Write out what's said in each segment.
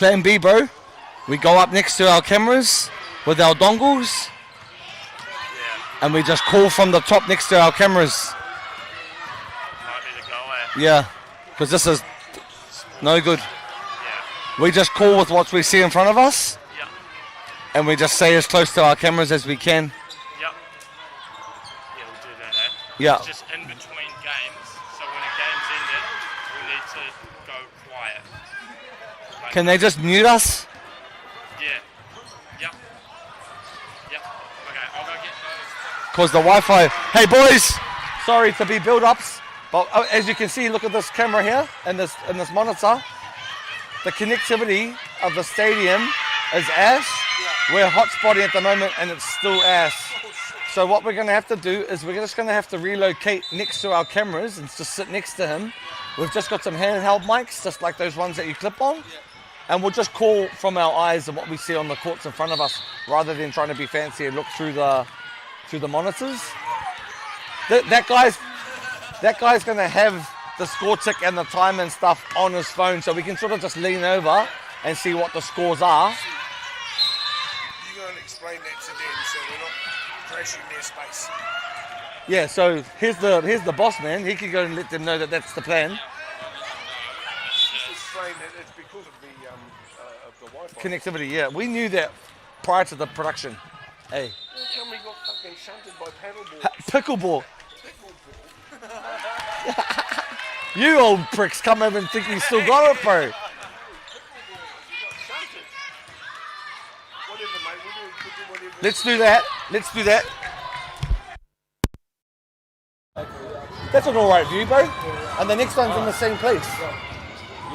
Plan B, bro. We go up next to our cameras with our dongles. Yeah. And we just call from the top next to our cameras. Might be the go, eh? Yeah, because this is no good. Yeah. We just call with what we see in front of us. Yeah. And we just stay as close to our cameras as we can. Yep. Yeah, we'll do that, eh? Yeah. It's just in between games, so when a game's ended, we need to go quiet. Like, Can they just mute us? Yeah. Yep. Yep. Okay, I'll go get those. Because the Wi-Fi. Hey boys, sorry to be build-ups, but as you can see, look at this camera here and this monitor. The connectivity of the stadium is ass. We're hotspotting at the moment and it's still ass. So what we're going to have to do is we're just going to have to relocate next to our cameras and just sit next to him. We've just got some handheld mics, just like those ones that you clip on. And we'll just call from our eyes and what we see on the courts in front of us, rather than trying to be fancy and look through the monitors. That guy's going to have the score tick and the time and stuff on his phone, so we can sort of just lean over and see what the scores are. You go and explain that to them so we're not crashing their space. Yeah, so here's the boss man. He can go and let them know that that's the plan. Just explain that it's because of the Wi-Fi. Connectivity, yeah. We knew that prior to the production. Hey. How come we got fucking shunted by paddleboard? Pickleball. Pickleball. You old pricks come over and think you still got it, bro. You got shunted. Whatever, mate. We'll do whatever. Let's do that. Let's do that. That's an all right view, bro. And the next one's in the same place.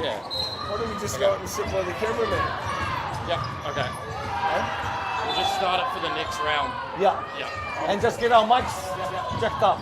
Yeah. Why don't we just go out and sit by the cameraman? Yeah. Okay. We'll just start it for the next round. Yeah. Yeah. And just get our mics jacked up.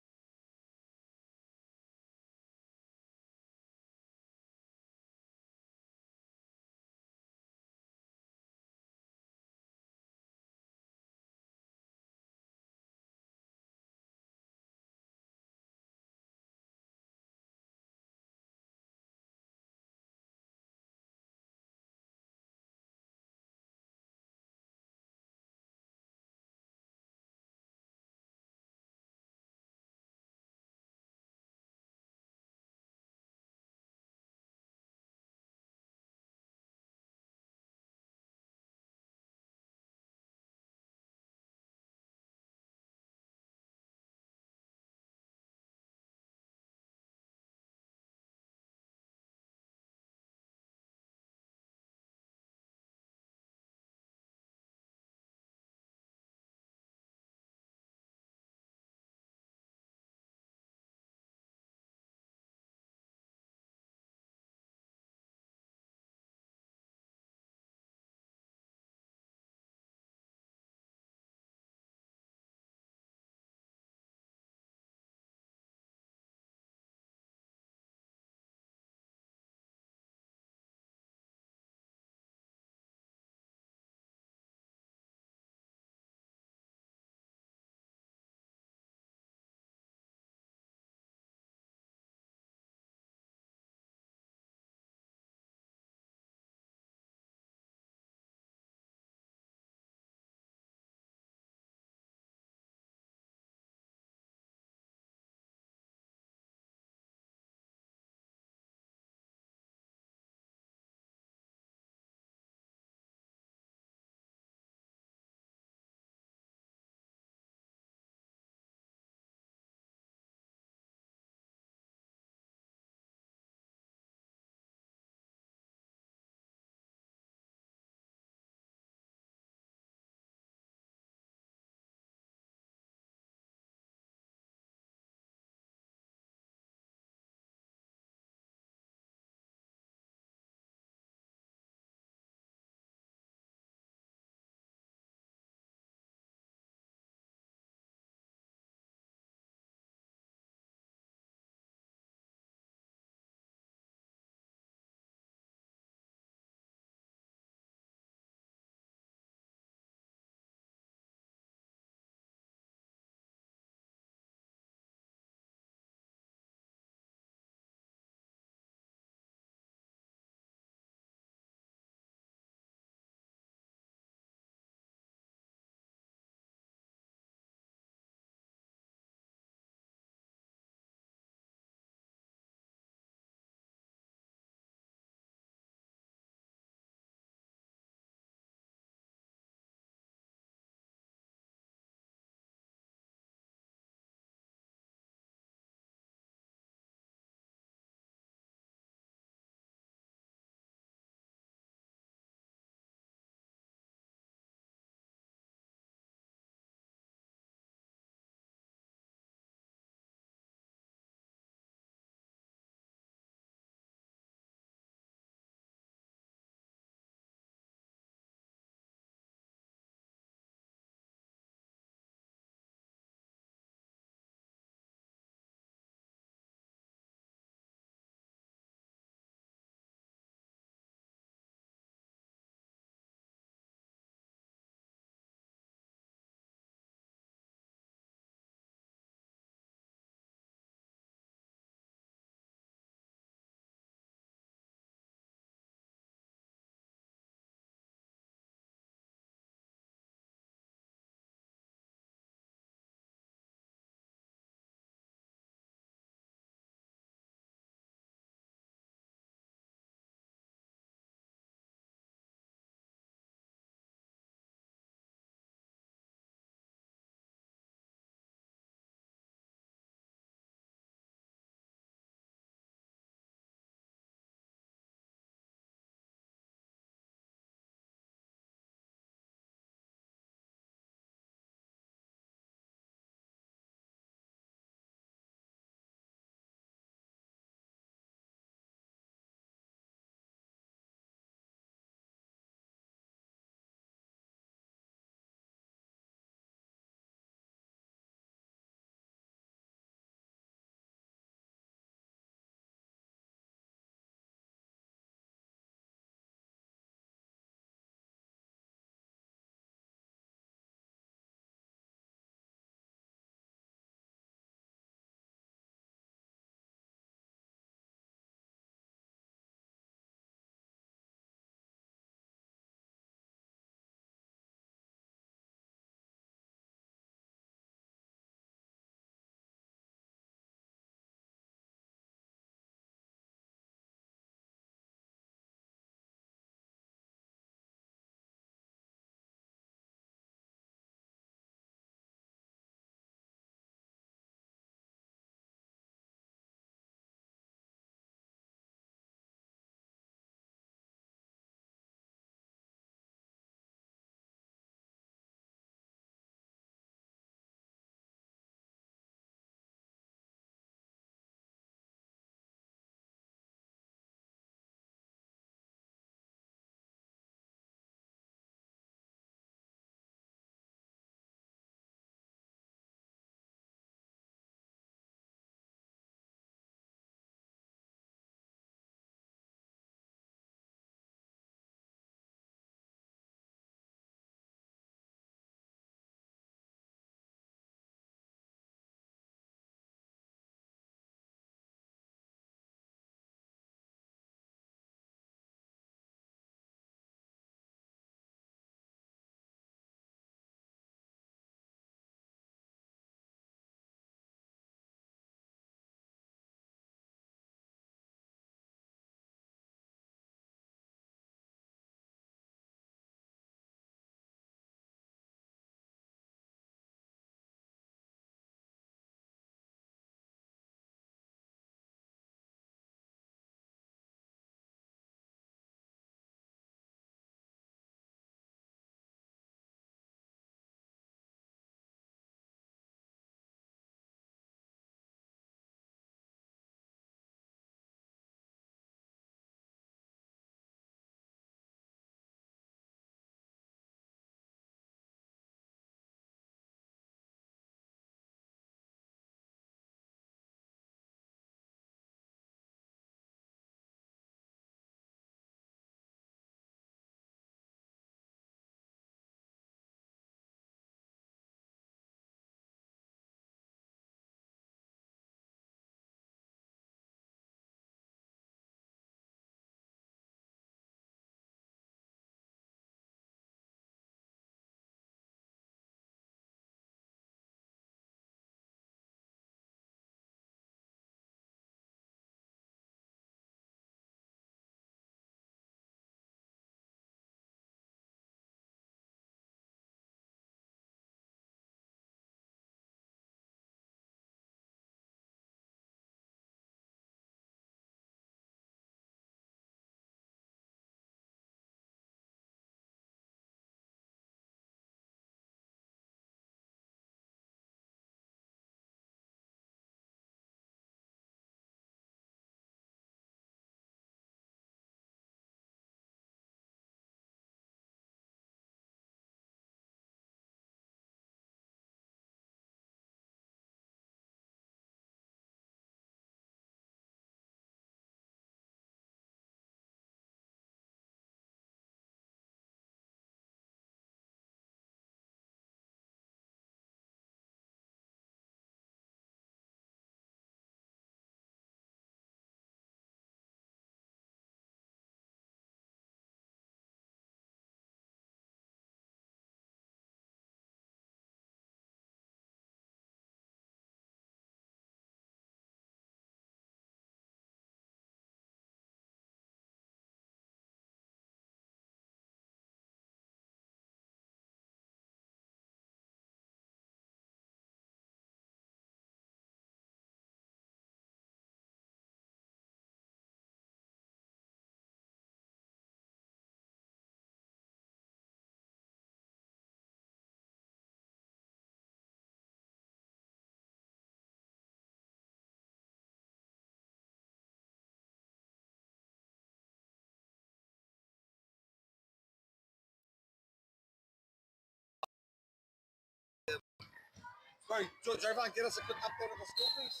Sorry, Jovan, get us a quick update of the score, please.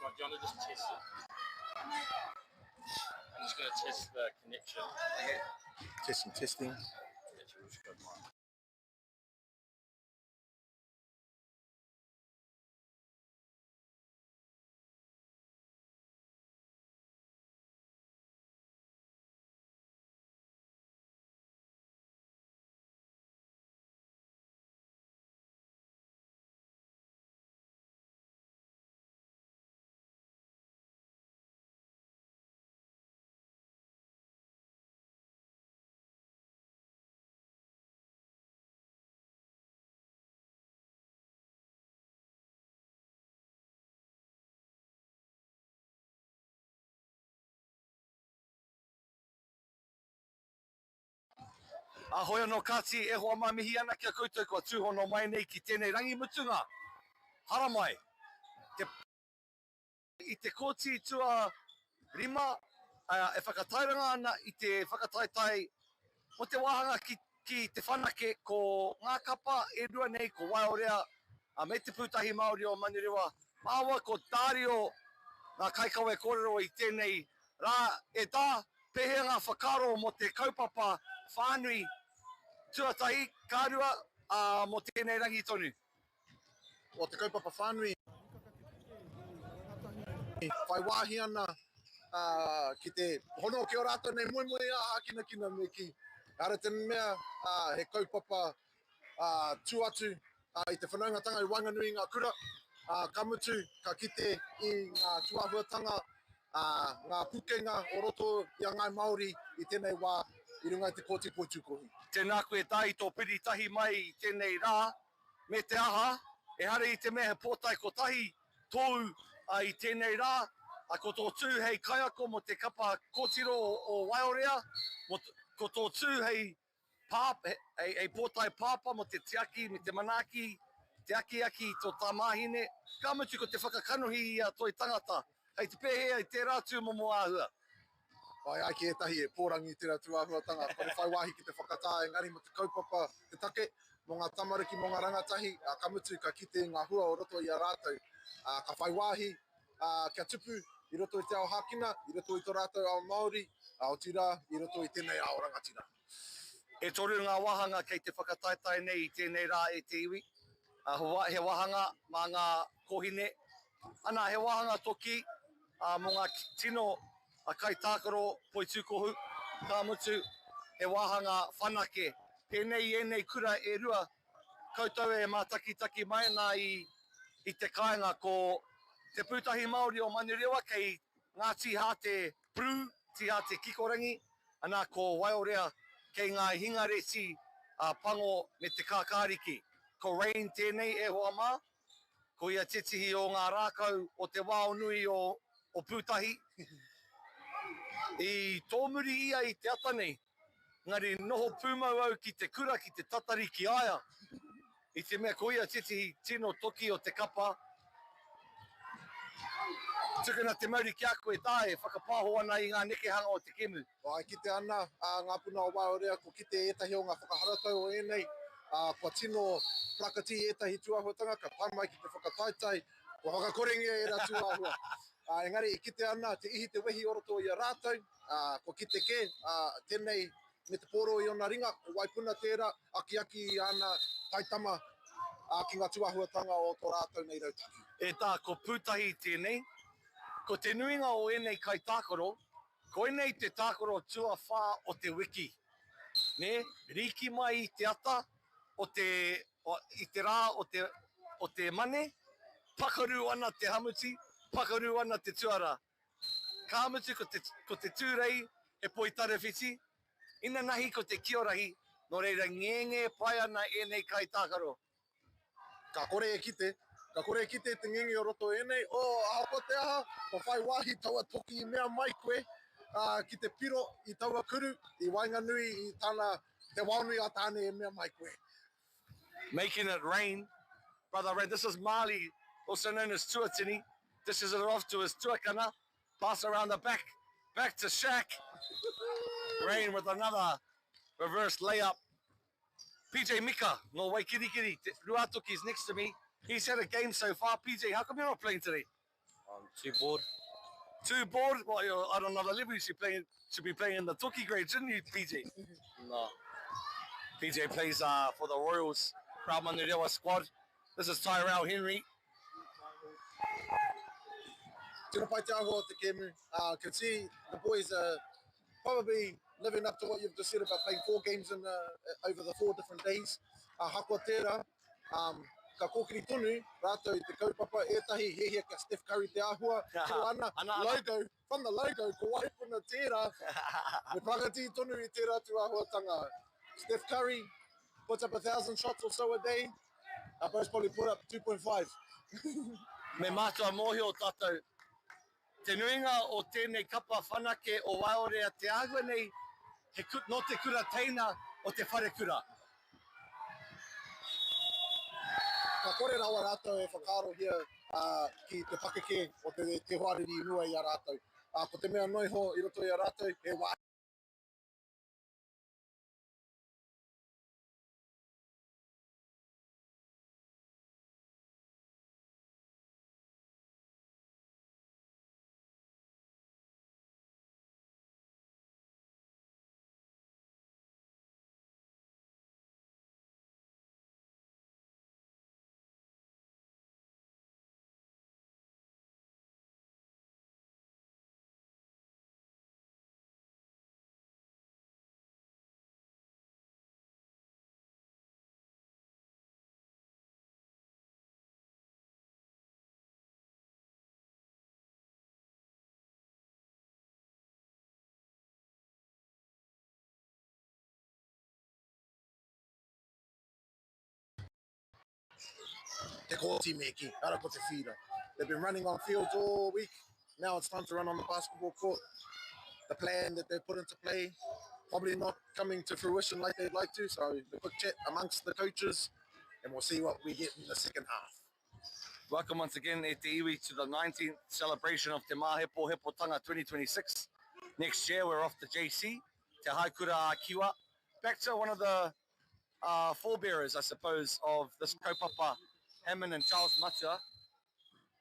Right, do you want to just test it? I'm just going to test the connection. Okay. Testing, testing. Actually, we'll just go mine. Ahoi anō Kāti, e hoa mā mihi ana ki a koutou kua tūhono mai nei ki tēnei rangi mutunga. Haramai, te i te kōti tua 5 e whakatairanga ana i te whakataetae mō te wāhanga ki, ki te whanake ko ngā kapa e rua nei ko Waiorea me Te Pūtahi Māori o Manurewa māua ko Dario ngā kaikawe kōrero i tēnei rā. E Tā, pēhea ngā whakaaro mō te kaupapa whānui tuatahi, ka rua, ā, mō tēnei rangi tonu? O te kaupapa whānui whai wāhi ana ki te hono ki ō rātou nei moemoeā hākinakina me kī. Ehara te mea he kaupapa tū atu i te whanaungatanga i waenganui i ngā kura, ka mutu ka kite i ngā tūāhuatanga, ngā pukenga o roto i a Ngāi Māori i tēnei wā i runga i te Kōti Poitūkohu. Tēnā koe Tā i tō piri tahi mai i tēnei rā, me te aha, ehara i te mea he pōtae kotahi tōu i tēnei rā, ko tō tū hei kaiako mō te kapa kōtiro o Waiorea, ko tō tū hei Pāp, hei pōtae pāpā mō te tiaki me te manaaki, te akiaki i tō tamāhine, ka mutu ko te whakakanohi i a Toi Tangata, hei te pēhea i tērā tūmomo āhua. Whai ai ki ētahi e pōrangi tērā tūāhuatanga, kore whai wāhi ki te whakatā engari mō te kaupapa te take, mō ngā tamariki, mō ngā rangatahi, ā, ka mutu ka kite i ngā hua o roto i a rātou, ā, ka whai wāhi, ā, kia tupu i roto i te ao hākina, i roto i tō rātou ao Māori, ā, otirā, i roto i tēnei ao rangatira. E toru ngā wāhanga kei te whakataetae nei i tēnei rā e te iwi. He wāhanga mā ngā kōhine, ana he wāhanga toki mō ngā tino kaitākaro poitūkohu, ka mutu he wāhanga whanake. Pēnei i ēnei kura e rua, koutou e mātakitaki mai ana i te kāinga ko Te Pūtahi Māori o Manurewa kei Ngā Tīhāte Prue, Tīhāte Kikorangi, Ana ko Waiorea kei ngā hingareti a Pango me te Kākāriki. Ko Rain tēnei e hoa mā, ko ia tētehi o ngā rākau o te wao nui o Pūtahi. I tōmuri ia i te ata nei, engari noho pūmau au ki te kura ki te tatari ki a ia. I te mea ko ia tētehi tino toki o te kapa, tukuna te mauri ki a koe, tā, e whakapāho ana i ngā nekehanga o te kēmu. E kite ana ngā puna o Waiorea, kua kite ētahi o ngā whakaharatau o ēnei, kua tino parakati ētahi tūāhuatanga, ka tae mai ki te whakataetae, kua whakakorengia ērā tūāhua. Engari e kite ana te ihi te wehi o roto i a rātou, kua kite kē tēnei me te pōro i ōna ringa, ko Waipuna tērā, akiaki i āna taitama ki ngā tūāhuatanga o tō rātou nei rautaki. E tā, ko Pūtahi tēnei. Ko te nuinga o ēnei kaitākaro, koinei te tākaro tuawhā o te wiki. Nē, rīki mai i te ata o te, i te rā o te, o te Mane, pakaru ana te hamuti, pakaru ana te tuarā. Ka mutu ko te, ko te tūrei he poitarawhiti, inanahi ko te kiorahi, nō reira ngenge pai ana ēnei kaitākaro. Ka kore e kite, ka kore e kite te ngenge o roto ēnei, oh, ahakoa te aha, kua whai wāhi taua toki i mea mai koe, ā, ki te piro i taua kuru, i waenganui i tana, te waonui a Tāne e mea mai koe. Making it rain, brother Ray, this is Marley, also known as Tuatini, dishes it off to his tuakana, pass around the back, back to Shaq. Rain with another reverse layup. PJ Mika, no Waikirikiri, Te Ruatoki is next to me. He's had a game so far. PJ, how come you're not playing today? I'm too bored. Too bored? Well, you're at another level. You should, play, should be playing in the Toki grade, shouldn't you, PJ? No. PJ plays for the Royals, Proud Manurewa squad. This is Tyrell Henry. Tino pai te āhua o te kēmu. Can see the boys are probably living up to what you've just said about playing four games in over the four different days. Ahakoa tērā, ka kōkiri tonu rātou i te kaupapa, ētahi hiahia kia Steph Curry te āhua, tiro ana, logo, from the logo, ko Waipuna tērā, me prakati tonu i tērā tūāhuatanga. Steph Curry puts up 1,000 shots or so a day, our boys probably put up 2.5. Me mātua mōhio tātou, te nuinga o tēnei kapa whanake o Waiorea te āhua nei, he nō te kura teina o te wharekura. Ka kore rawa rātou e whakaarohia ki te pakeke o te hoariri i mua i a rātou. Ko te mea noa iho i roto i a rātou, he wāhi. Te kōti me kī, ara ko te whira. They've been running on fields all week. Now it's time to run on the basketball court. The plan that they put into play, probably not coming to fruition like they'd like to. So the quick chat amongst the coaches, and we'll see what we get in the second half. Welcome once again, e te iwi, to the 19th celebration of Te Māhepohepotanga 2026. Next year, we're off to JC, Te Haikura a Kiwa. Back to one of the forebearers, I suppose, of this kaupapa, Hammond and Charles Matua.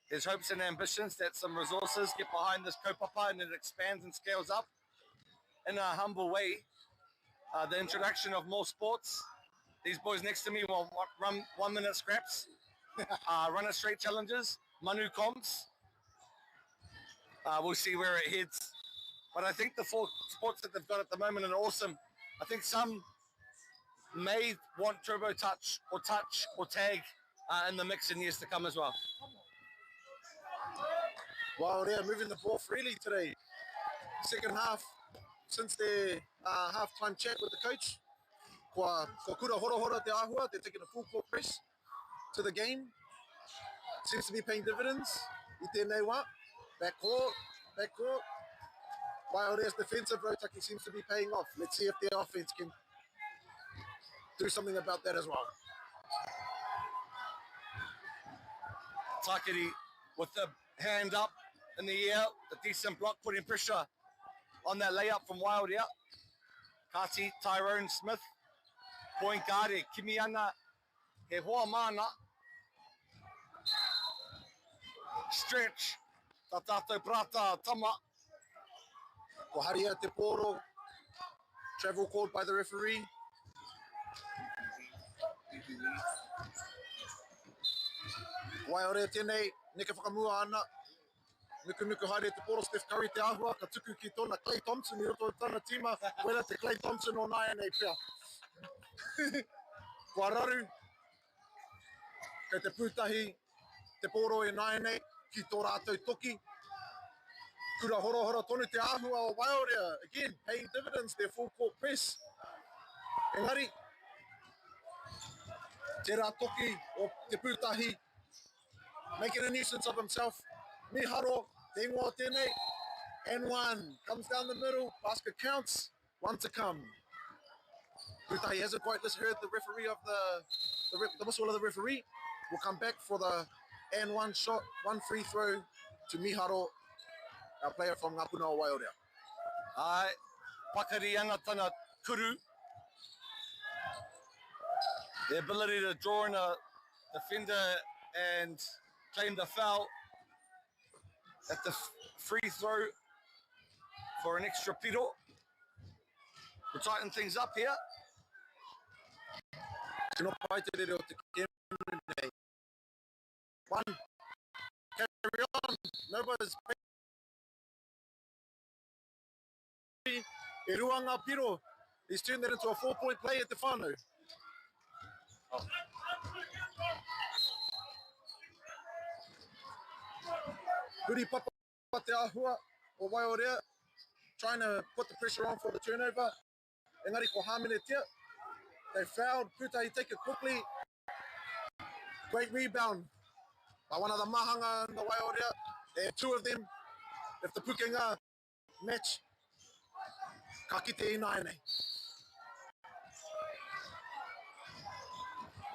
There's hopes and ambitions that some resources get behind this kaupapa and it expands and scales up in a humble way. The introduction of more sports. These boys next to me will run 1-minute scraps, run a straight challenges, Manu comps. We'll see where it heads. But I think the four sports that they've got at the moment are awesome. I think some may want turbo touch or touch or tag in the mix in years to come as well. Well, they're moving the ball freely today. Second half, since their halftime chat with the coach, kua kura hora hora te āhua, they're taking a full court press to the game. Seems to be paying dividends. I tēnei wā. Back court, back court. Waiorea's defensive rautaki seems to be paying off. Let's see if their offense can do something about that as well. Takiri with the hand up in the air, the decent block putting pressure on that layup from Waiorea. Kati Tyrone Smith, point guard e kimi ana he hoa māna. Stretch, tā tātou prata tama. Ko haria te pōro, travel called by the referee. Waiorea tēnei, neke whakamua ana. Nukunuku haere te pōro, Steph Curry te āhua, ka tuku ki tōna Klay Thompson i roto i tana tīma, koira te Klay Thompson o nāianei pea. Kua raru, kei te pūtahi te pōro e nāianei ki tō rātou toki. Kura horohoro tonu te āhua o Waiorea, again, paying dividends, their full court press. Engari, tērā toki o te pūtahi, making a nuisance of himself. Miharo, te ingoa o tēnei, and one, comes down the middle, basket counts, one to come. Pūtahi hasn't quite heard the referee of the whistle of the referee. Will come back for the and one shot, one free throw to Miharo, our player from Ngā Puna o Waiorea. Ai, pakari ana tana kuru. The ability to draw in a defender and claimed the foul at the free throw for an extra piro. We'll tighten things up here. Tino pai te rere o te kēmu nei. One. Carry on. Nobody's E rua ngā piro. He's turned that into a four-point play at te whānau. Huri papa te āhua o Waiorea, trying to put the pressure on for the turnover. Engari ko hāmenetia. They fouled. Pūtahi take it quickly. Great rebound by one of the mahanga in the Waiorea. There are two of them. If the Pukenga match, ka kite ināianei.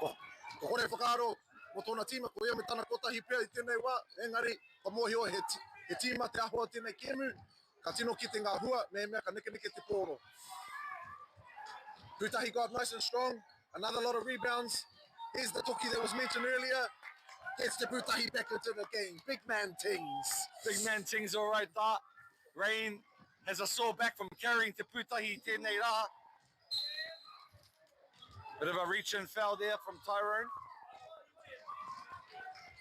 Ko, ko kore whakaaro mō tōna tīma, ko ia me tana kotahi pea i tēnei wā, engari, ka mōhio he, he tīma te ahua tēnei kēmu, Ka tino kite ngā hua mehemea ka nekeneke te pōro. Pūtahi got nice and strong. Another lot of rebounds. Here's the toki that was mentioned earlier. Gets the Pūtahi back into the game. Big man tings. Big man tings all right that. Rain has a sore back from carrying Te Pūtahi i tēnei rā. Bit of a reach and foul there from Tyrone.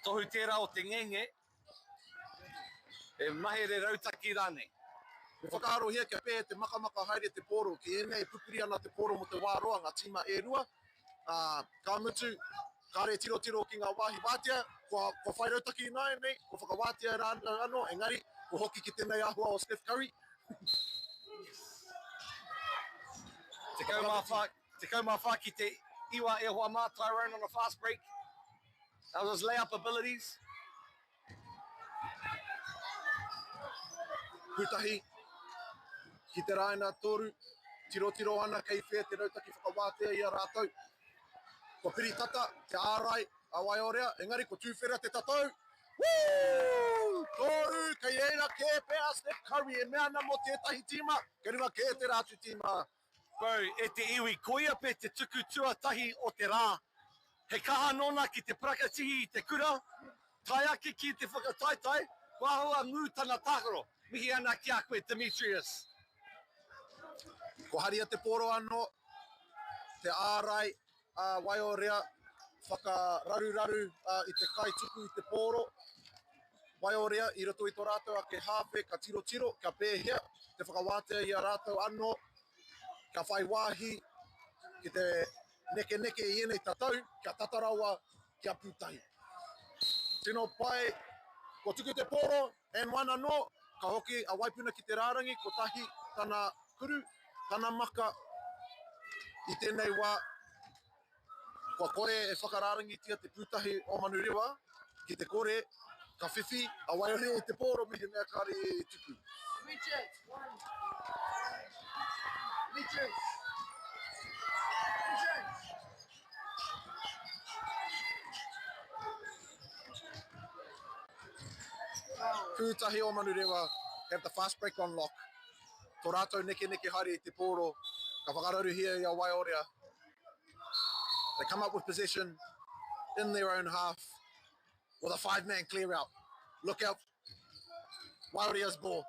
Tohu tērā o te ngenge. He mahere rautaki rānei. Me whakaarohia kia pēhea te makamaka haere te pōro, ki ēnei e pupuri ana te pōro mō te wā roa ngā tīma e rua, ā, ka mutu, kāre e tirotiro ki ngā wāhi wātea, kua, kua whai rautaki ināianei, kua whakawātea rānau anō, engari, kua hoki ki tēnei āhua o Steph Curry. 14, 14 ki te iwa e hoa mā, Tyrone on a fast break. That was his layup abilities. Pūtahi, ki te raina toru, tirotiro ana kei whea te rautaki whakawātea i a rātou. Kua piri tata te ārai a Waiorea, engari ko tūwhera te tatau. Woo! Toru, kei reira kē pea Steph Curry e mea ana mō tētahi tīma, kei runga kē tērā atu tīma. Bro, e te iwi, koia pea te tuku tuatahi o te rā. He kaha nōna ki te parakatihi i te kura, tae ake ki te whakataetae, kua āhua ngū tana tākaro. Mihi ana ki a koe, Demetrius. Ko haria te pōro anō, te ārai a Waiorea, whakararuraru i te kai tuku i te pōro. Waiorea i roto i tō rātou ake hāwhe ka tirotiro kia pēhea te whakawātea i a rātou anō kia whai wāhi ki te nekeneke i ēnei tatau kia tata rawa kia pūtahi. Tino pai, kua tuku te pōro, and one anō, ka hoki a Waipuna ki te rārangi, kotahi tana kuru, tana maka i tēnei wā. Kua kore e whakarārangitia te pūtahi o Manurewa, ki te kore, ka whiwhi a Waiaria i te pōro mehemea kāre e tuku. Pūtahi o Manurewa have the fast break on lock. Tō rātou nekeneke haere i te pōro, ka whakararuhia i a Waiorea. They come up with possession in their own half with a five-man clear out. Look out, Waiorea's ball.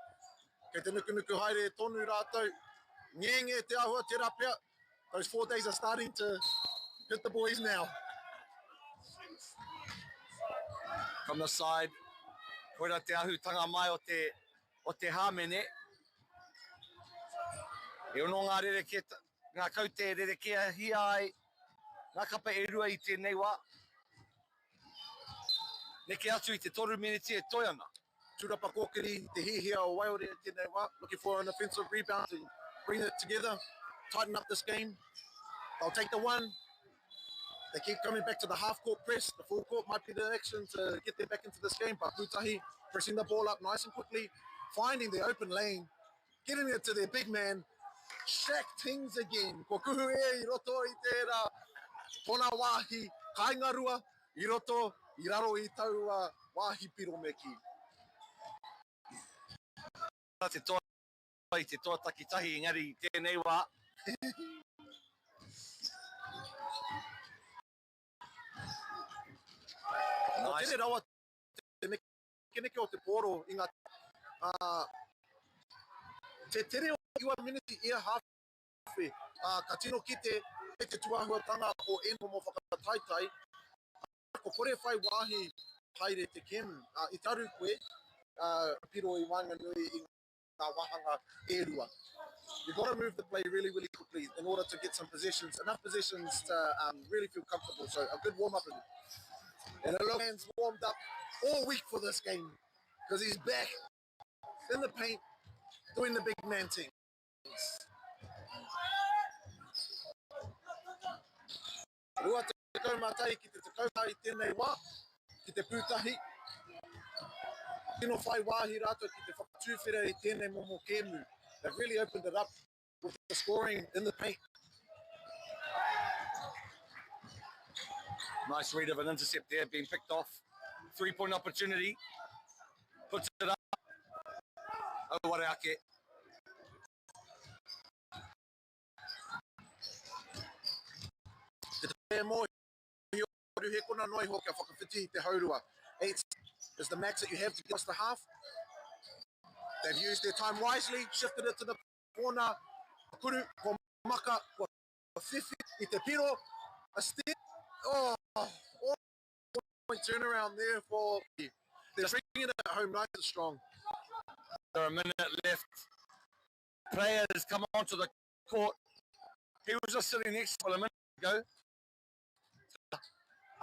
Kei te nukunuku haere tonu rātou. Ngenge te ahua, tērā pea. Those four days are starting to hit the boys now. From the side, koira te ahutanga mai o te, o te hāmene. E ono ngā rerekē, ngā kaute e rerekēhia ai ngā kapa e rua i tēnei wā. Neke atu i te toru miniti e toe ana. Turapa Kōkiri, te hihia o Waiorea i tēnei wā, looking for an offensive rebound to bring it together, tighten up this game. They'll take the one. They keep coming back to the half-court press. The full court might be the action to get them back into this game, but Pūtahi pressing the ball up nice and quickly, finding the open lane, getting it to their big man, Shaq Tings again. Kua kuhu e i roto i tērā tōna wāhi kāinga rua, i roto, i raro i taua wāhi piro me kī. Te toa i te toa takitahi, engari i tēnei wā. Kua tere rawa te nekeneke o te pōro i ngā ā, te tere o 9 miniti ia hāwhe, ā, ka tino kite e te tūāhuatanga o ēnei momo whakataetae, ā, kua kore whai wāhi haere te kēmu, ā, i taru koe, ā, piro i waenganui i ngā wāhanga e rua. You've got to move the play really, really quickly in order to get some possessions, enough possessions to really feel comfortable. So a good warm-up. And a man's warmed up all week for this game because he's back in the paint doing the big man things. 21 ki te 11 i tēnei wā, ki te pūtahi. Tino whai wāhi rātou ki te whakatūwhera i tēnei momo kēmu. They've really opened it up with the scoring in the paint. Nice read of an intercept there, being picked off. Three-point opportunity. Puts it up. Oh, what ake. Te te mōhio, he kona noa iho kia whakawhiti i te haurua. Eight is the max that you have to get across the half. They've used their time wisely, shifted it to the corner. Kuru, ko maka, ko whiwhi i te piro. A step. Oh, oh, point turnaround there for... They're bringing it home nice and strong. There a minute left. Players come onto the court. He was just sitting next to him a minute ago.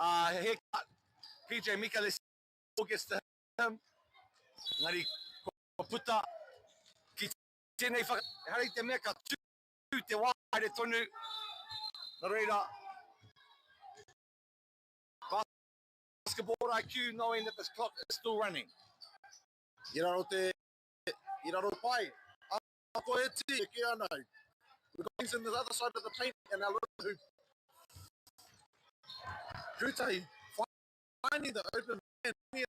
Haircut. PJ Mikalis gets to him. Ngari ko puta ki tēnei whaka. Ehara i te mea ka tū te wā haere tonu. Nā reira, basketball IQ knowing that this clock is still running. I raro te, i raro pai. A ko e ti, e kī ana. We've got things in the other side of the paint and our little hoop. Pūtahi finding the open man.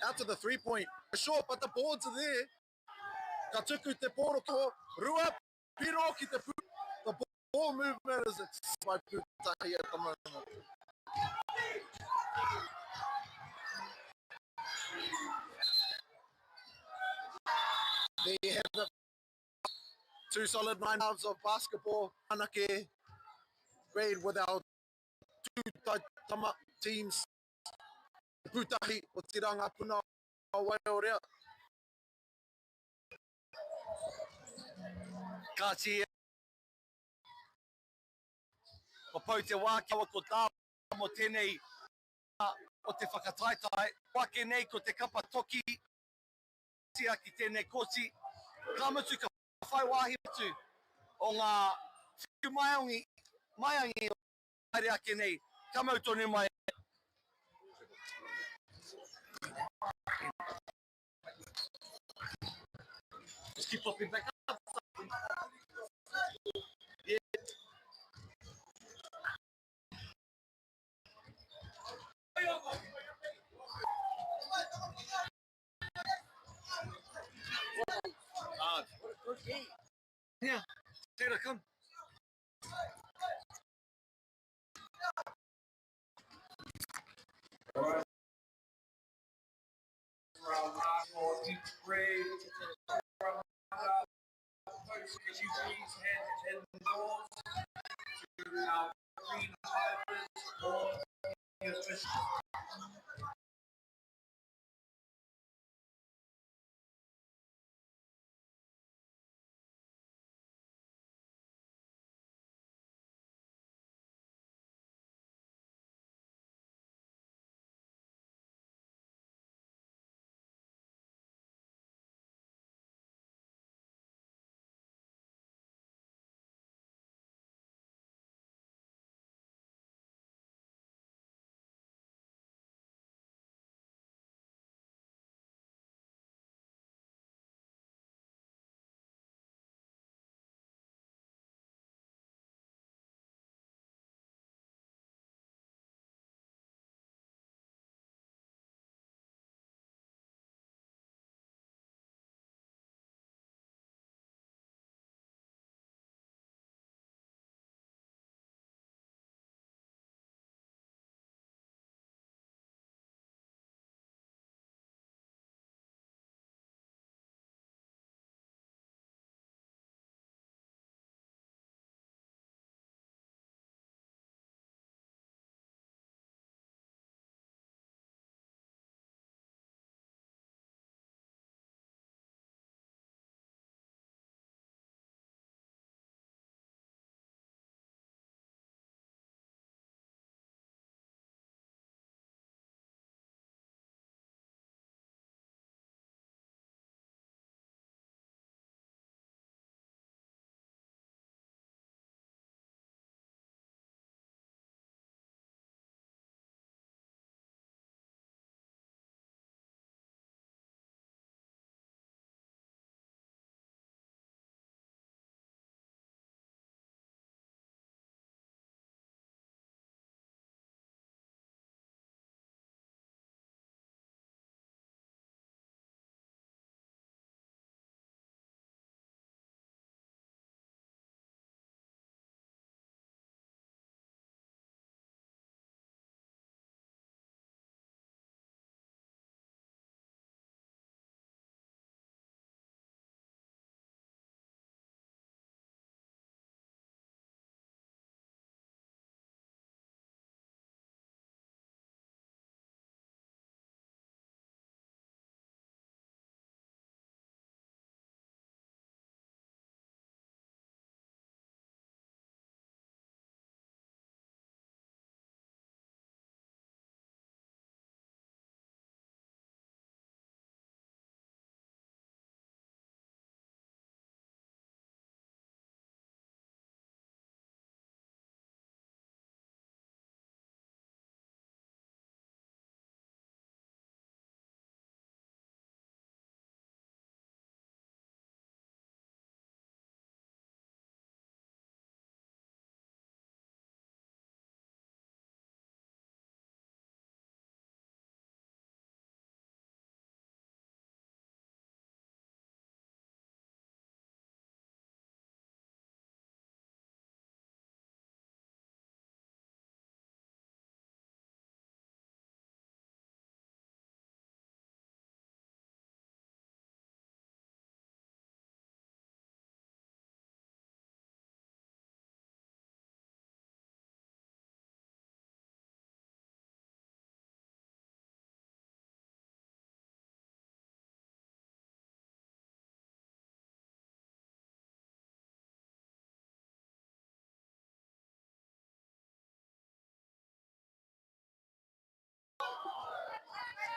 Out to the three-point. Short, but the boards are there. Ka tuku te pōro ko rua piro ki te pū. The ball movement is by Pūtahi at the moment. There you have it. Two solid 9 halves of basketball. Anake grade with our two tama teams. Pūtahi o Tira Ngā Puna o Waiorea. Kāti e. Ko pau te wā kia ko tā mo tēnei o te whakataetae. Wake nei ko te kapa toki tia ki tēnei koti. Ka mutu ka whai wāhi atu o ngā whiu maiangi, maiangi o haere ake nei. Ka mau tonu mai. Just keep popping back up. Yeah. Yeah, Taylor, come. Folks, could you please head indoors to our green hivers or the official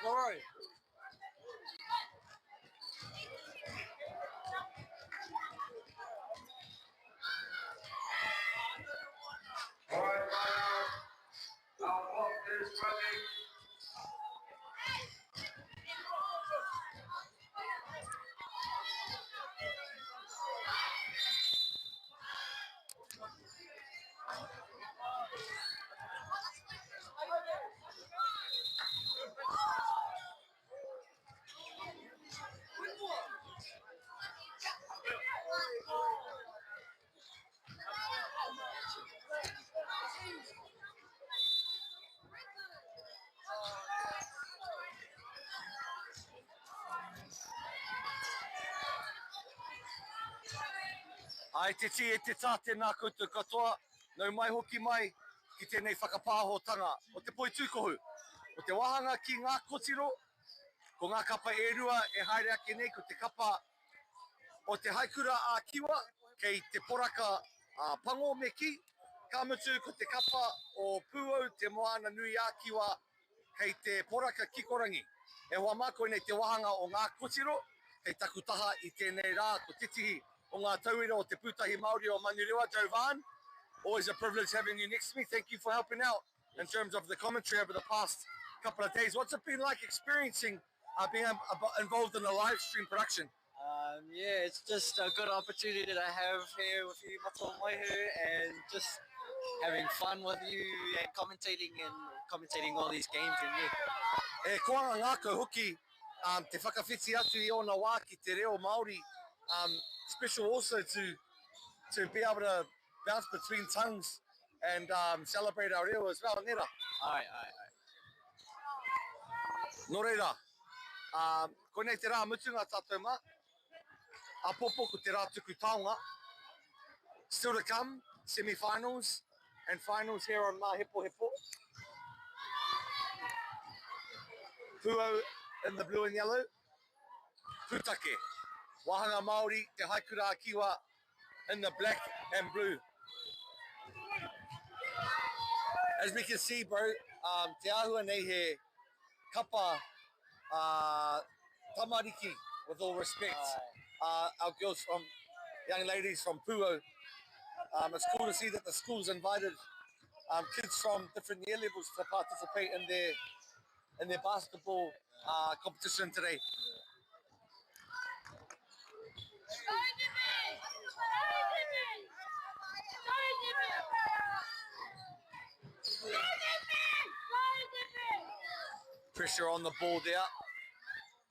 Glory. All right, our, our clock is running. Ai te tī e te tā, tēnā koutou katoa, nau mai hoki mai ki tēnei whakapāhotanga o te poitūkohu. O te wāhanga ki ngā kotiro, ko ngā kapa e rua e haere ake nei, ko te kapa o te Haikura a Kiwa, kei te poraka a Pango me kī, ka mutu ko te kapa o Pūau Te Moana Nui a Kiwa kei te poraka kikorangi. E hoa mā, koinei te wāhanga o ngā kotiro kei taku taha i tēnei rā, ko tētehi o ngā tauira o Te Pūtahi Māori o Manurewa, Jovan. Always a privilege having you next to me. Thank you for helping out in terms of the commentary over the past couple of days. What's it been like experiencing being involved in the live stream production? Yeah, it's just a good opportunity to have here with you, Matua Moehu, and just having fun with you and commentating all these games. And yeah. E koanga ngākau hoki, te whakawhiti atu i ōna wā ki te reo Māori. Special also to be able to bounce between tongues and celebrate our reo as well, nera? Ai, ai, ai. Nō reira, koinei te rā mutunga tātou mā. Apopo ko te rā tuku taonga. Still to come, semi-finals and finals here on Māhepohepo. Pūau in the blue and yellow. Pūtake, Wāhanga Māori, Te Haikura a Kiwa in the black and blue. As we can see, bro, te āhua nei he kapa tamariki, with all respect, our girls from, young ladies from Pūau. It's cool to see that the school's invited kids from different year levels to participate in their basketball competition today. Pressure on the ball there.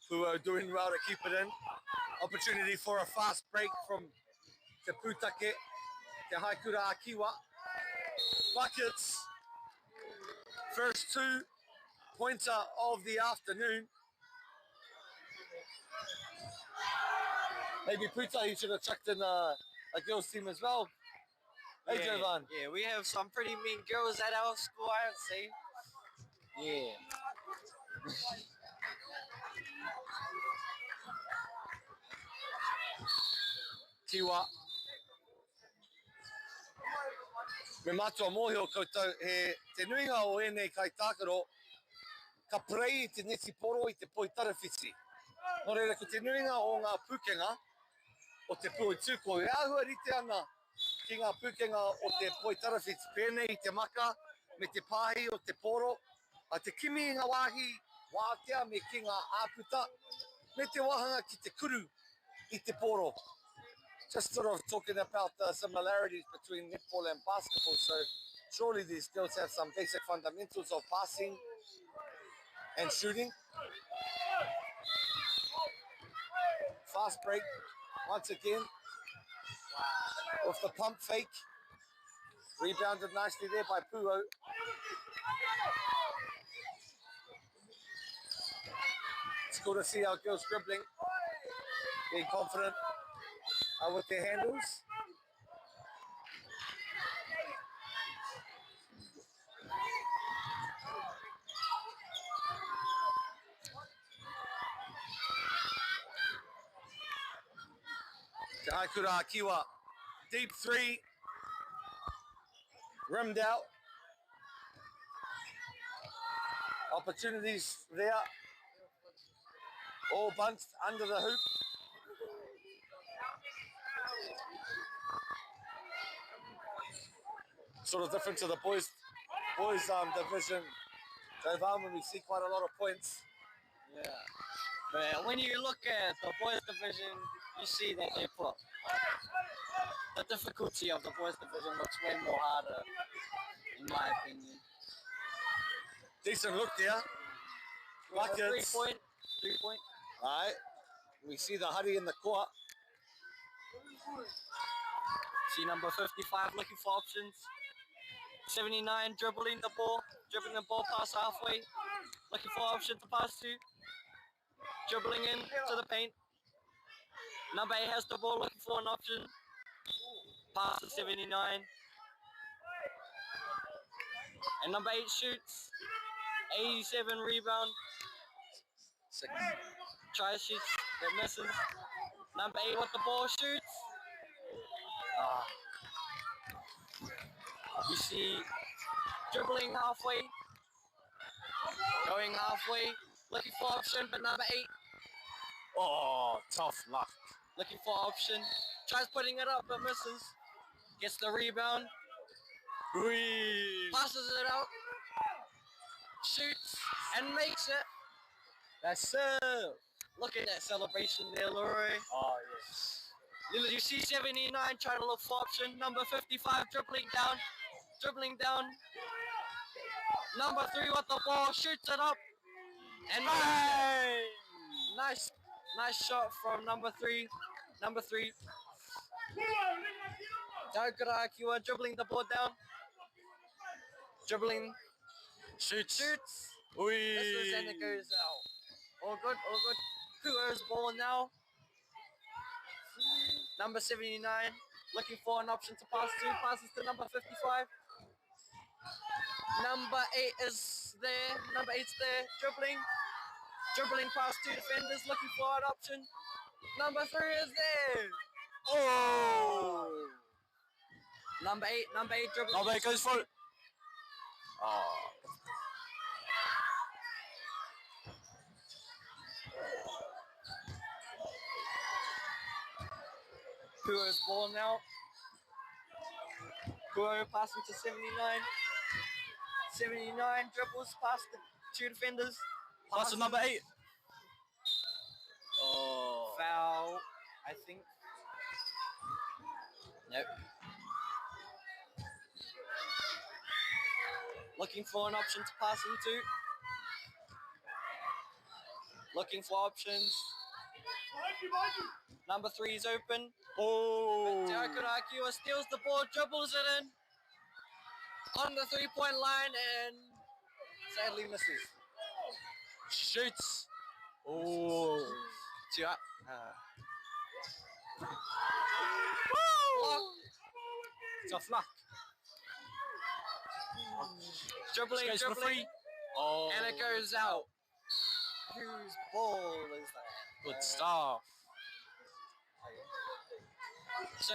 Pūau doing well to keep it in. Opportunity for a fast break from Te Pūtake, Te Haikura a Kiwa. Buckets. First 2 pointer of the afternoon. Maybe Pūtahi should have chucked in a girls team as well. Hey, Jovan. Yeah, we have some pretty mean girls at our school, I would say. Yeah. Kiwa. Me mātua mōhio koutou, he te nuinga o ēnei kaitākaro ka parei i te netiporo i te poi tarawhiti. Nō reira, ko te nuinga o ngā pūkenga o te poi tūkohu, e āhua rite ana ki ngā pūkenga o te poi tarawhiti, pēnei i te maka me te pāhi o te poro, a te kimi i ngā wāhi wātea me ki ngā āputa, me te wāhanga ki te kuru i te poro. Just sort of talking about the similarities between netball and basketball. So surely these girls have some basic fundamentals of passing and shooting. Fast break once again with the pump fake. Rebounded nicely there by Pūau. It's cool to see our girls dribbling, being confident with their handles. Te Haikura a Kiwa, deep three, rimmed out. Opportunities there. All bunched under the hoop. Sort of different to the boys division. Jovan, when we see quite a lot of points. Yeah. But when you look at the boys division, you see that they put the difficulty of the boys division looks way more harder, in my opinion. Decent look there. Buckets. 3 point. 3 point. All right. We see the hurry in the court. See number 55 looking for options. 79 dribbling the ball past halfway. Looking for option to pass to. Dribbling in to the paint. Number 8 has the ball, looking for an option. Pass to 79. And number 8 shoots. 87 rebound. 6. Tries shoots, but misses. Number 8 with the ball shoots. Ah. You see dribbling halfway. Going halfway. Looking for option, but number 8. Oh, tough luck. Looking for option. Tries putting it up, but misses. Gets the rebound. Whee! Passes it out. Shoots and makes it. That's it. Look at that celebration there, Leroy. Oh, yes. You see 79 trying to look for option. Number 55 dribbling down. Dribbling down. Number 3 with the ball. Shoots it up. And Bang! nice shot from number 3. Number 3. Te Aukura-a-Kiwa dribbling the ball down. Dribbling. Shoots. Shoots. Whee! Misses and it goes out. All good, all good. Puo's ball now. Number 79 looking for an option to pass to. Passes to number 55. Number 8 is there. Number 8's there. Dribbling. Dribbling past two defenders, looking for an option. Number 3 is there. Oh! Number 8 dribbling. Number 8 goes for it. Oh. Puo's ball now. Puo passing to 79. 79 dribbles past the two defenders. Pass to number 8. Oh. Foul, I think. Nope. Looking for an option to pass into. Looking for options. Number 3 is open. Oh. Te Aukura-a-Kiwa steals the ball, dribbles it in on the 3-point line and sadly misses. Shoots. Oh. Block. Tough luck. Dribbling, Goes for dribbling, free. Oh. and it goes out. Whose ball is that? Good stuff. So,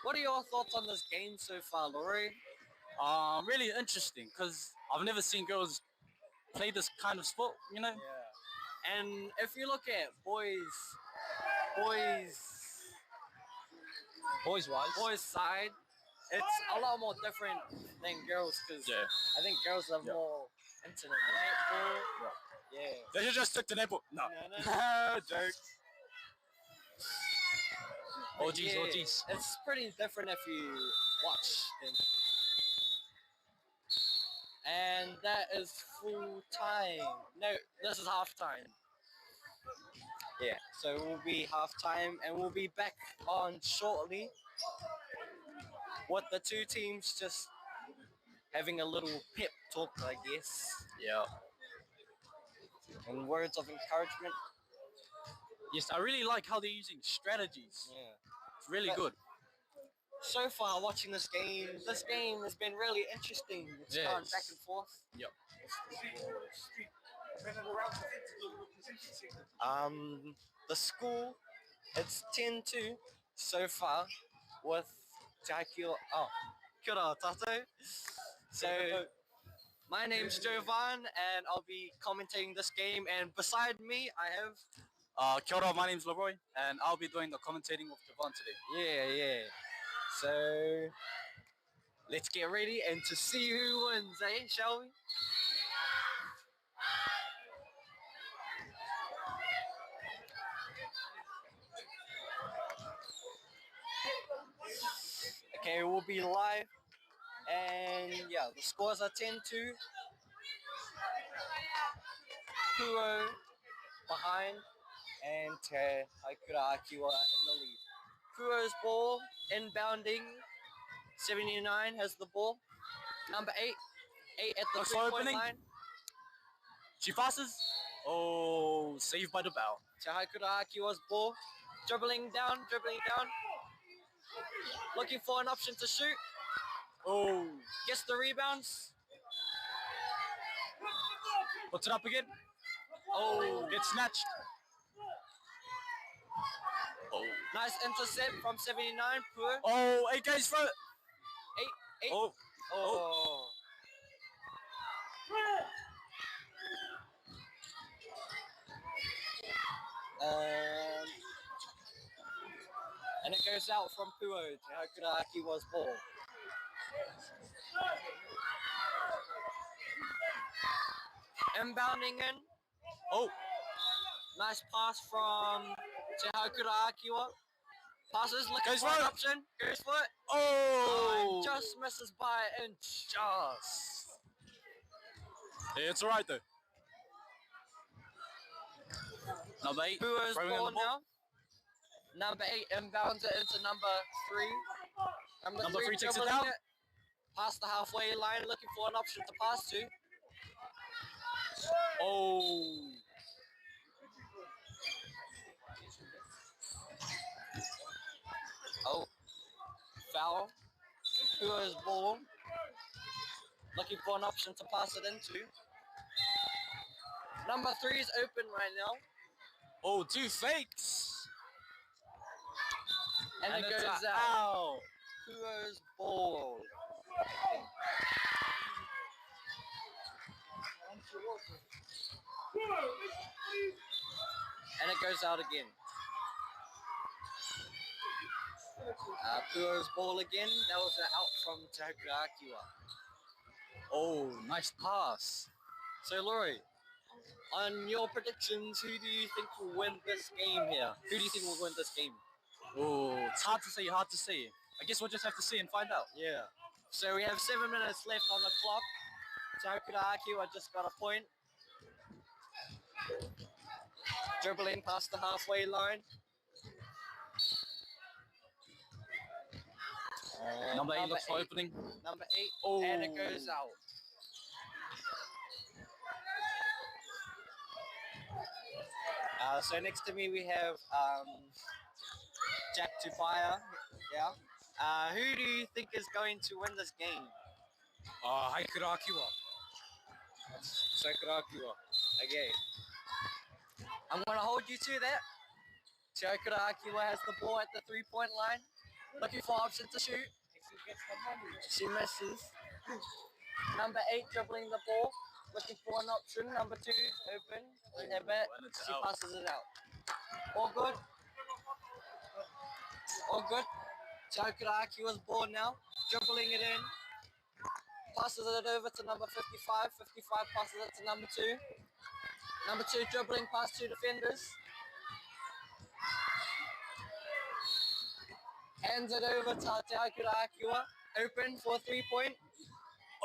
what are your thoughts on this game so far, Laurie? Really interesting because I've never seen girls play this kind of sport, you know? Yeah. And if you look at boys Boys wise. side, it's a lot more different than girls because Yeah. I think girls are more into the netball. Yeah. They should just stick to netball. No. No, Joke. Oh geez, oh Yeah, geez. It's pretty different if you watch them. And that is full time. No, this is half time. Yeah, so we'll be half time and we'll be back on shortly with the two teams just having a little pep talk, I guess. Yeah. And words of encouragement. Yes, I really like how they're using strategies. Yeah. It's really But- good. So far, watching this game has been really interesting. It's gone Yes. back and forth. Yep. The school, it's 10-2 so far with Te Aukura. Oh, kia ora tātou. So, my name's Jovan and I'll be commentating this game, and beside me I have Kia ora, my name's Leroy, and I'll be doing the commentating with Devon today. Yeah, yeah. So let's get ready and to see who wins, eh? Shall we? Okay, we'll be live, and yeah, the scores are 10-2. Puo behind, and Te Haikura Akiwa in the lead. Puo's ball inbounding. 79 has the ball. Number 8, 8 at the Looks for 3-point opening. line. She passes. Oh, saved by the bell. Te Haikura Akiwa's ball. Dribbling down, dribbling down. Looking for an option to shoot. Oh, Gets the rebounds. puts it up again. Oh, gets snatched. Oh, Nice intercept from 79. Puo. oh, 8 goes for it. 8, 8. Oh, Oh. And it goes out from Puo to Haikura Akiwa's ball. Inbounding in. oh, Nice pass from Te Haikura Akiwa. Passes, looking Goes for an for it. option. Goes for it. oh, Just misses by an inch. just. Yeah, it's all right though. Number 8, Puo's throwing in ball the ball. now. Number 8 inbounds it into number 3. Number 3 takes it dribbling down. Past the halfway line, looking for an option to pass to. Oh, Oh, foul. Puo's ball. Looking for an option to pass it into. Number 3 is open right now. oh, 2 fakes. And, it it's goes a out. out. Puo's ball. And it goes out again. Puo's ball again. That was an out from Te Haikura Akiwa. Oh, nice pass. So, Laurie, on your predictions, who do you think will win this game here? Who do you think will win this game? Oh, it's hard to say, hard to say. I guess we'll just have to see and find out. Yeah. So we have 7 minutes left on the clock. Te Haikura Akiwa just got a point. Dribbling past the halfway line. Number 8 looks for opening. Number 8. Oh, And it goes out. So next to me we have Jack Tupaya. Yeah. Who do you think is going to win this game? Haikura Akiwa. That's Haikura Akiwa. Okay. I'm going to hold you to that. Te Haikura Akiwa has the ball at the 3-point line. Looking for option to shoot. She misses. Number 8 dribbling the ball. Looking for an option. Number 2 open. A bit. and it's She out. passes it out. All good. All good. Te Haikura Akiwa's ball now. Dribbling it in. Passes it over to number 55. 55 passes it to number 2. Number 2 dribbling past 2 defenders. Hands it over to Te Haikura Akiwa. Open for 3-point.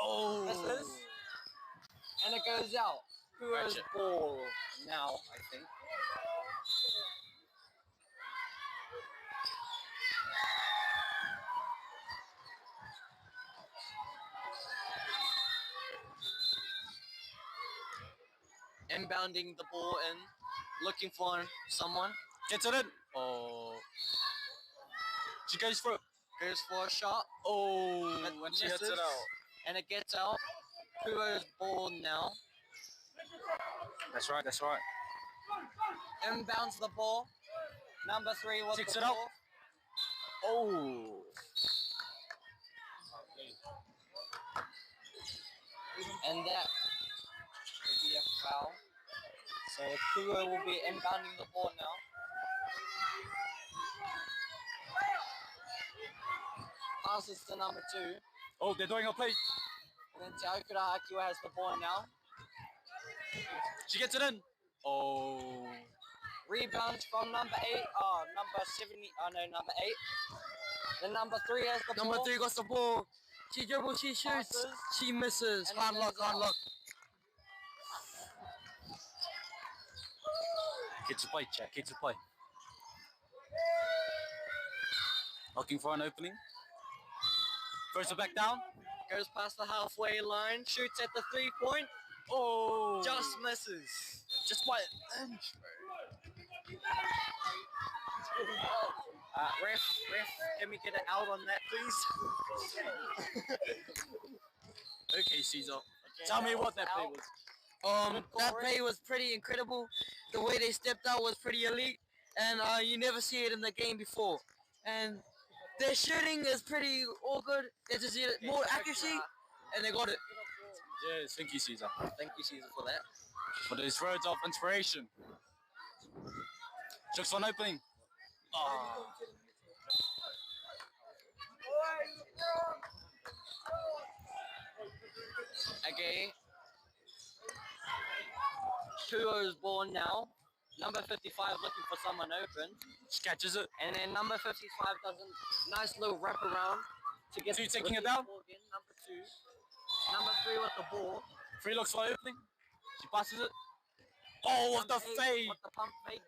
Oh, Misses. And it goes out. Puo's Gotcha. ball now, I think. Inbounding the ball in, looking for someone. Gets it in. Oh. She goes for it. Goes for a shot. Oh, But and she hits it misses. out. And it gets out. Puo's ball now. That's right, that's right. Inbounds the ball. Number 3 with Takes the it out. ball. Oh. And that would be a foul. So Kuo will be inbounding the ball now. Passes to number 2. Oh, they're doing a play. And then Te Aukura Akiwa has the ball now. She gets it in. Oh. Rebound from number 8. Oh, number 70. Oh, no, number 8. Then number 3 has the Number ball. 3 got the ball. She dribbles, she shoots, Passes. she misses. And it Hard luck, goes hard out. luck. Gets a play, Jack. Gets a play. Looking for an opening. Throws it back down. Goes past the halfway line. Shoots at the 3-point. Oh. Just misses. Just by an inch, bro. Ref, can we get it out on that, please? Okay, Caesar. Tell me what that play was. That play was pretty incredible. The way they stepped out was pretty elite, and you never see it in the game before. And their shooting is pretty awkward. They just need more accuracy, and they got it. Yes, thank you, Caesar. Thank you, Caesar, for that. For those words of inspiration. Looks for an opening. Oh. Okay. Puo's ball now. Number 55 looking for someone open. She catches it. And then number 55 does a nice little wraparound to get Two taking it the down. ball again. Number 2. Number 3 with the ball. 3 looks for opening. She passes it. Oh, what the Number 8 fake. With the pump fake.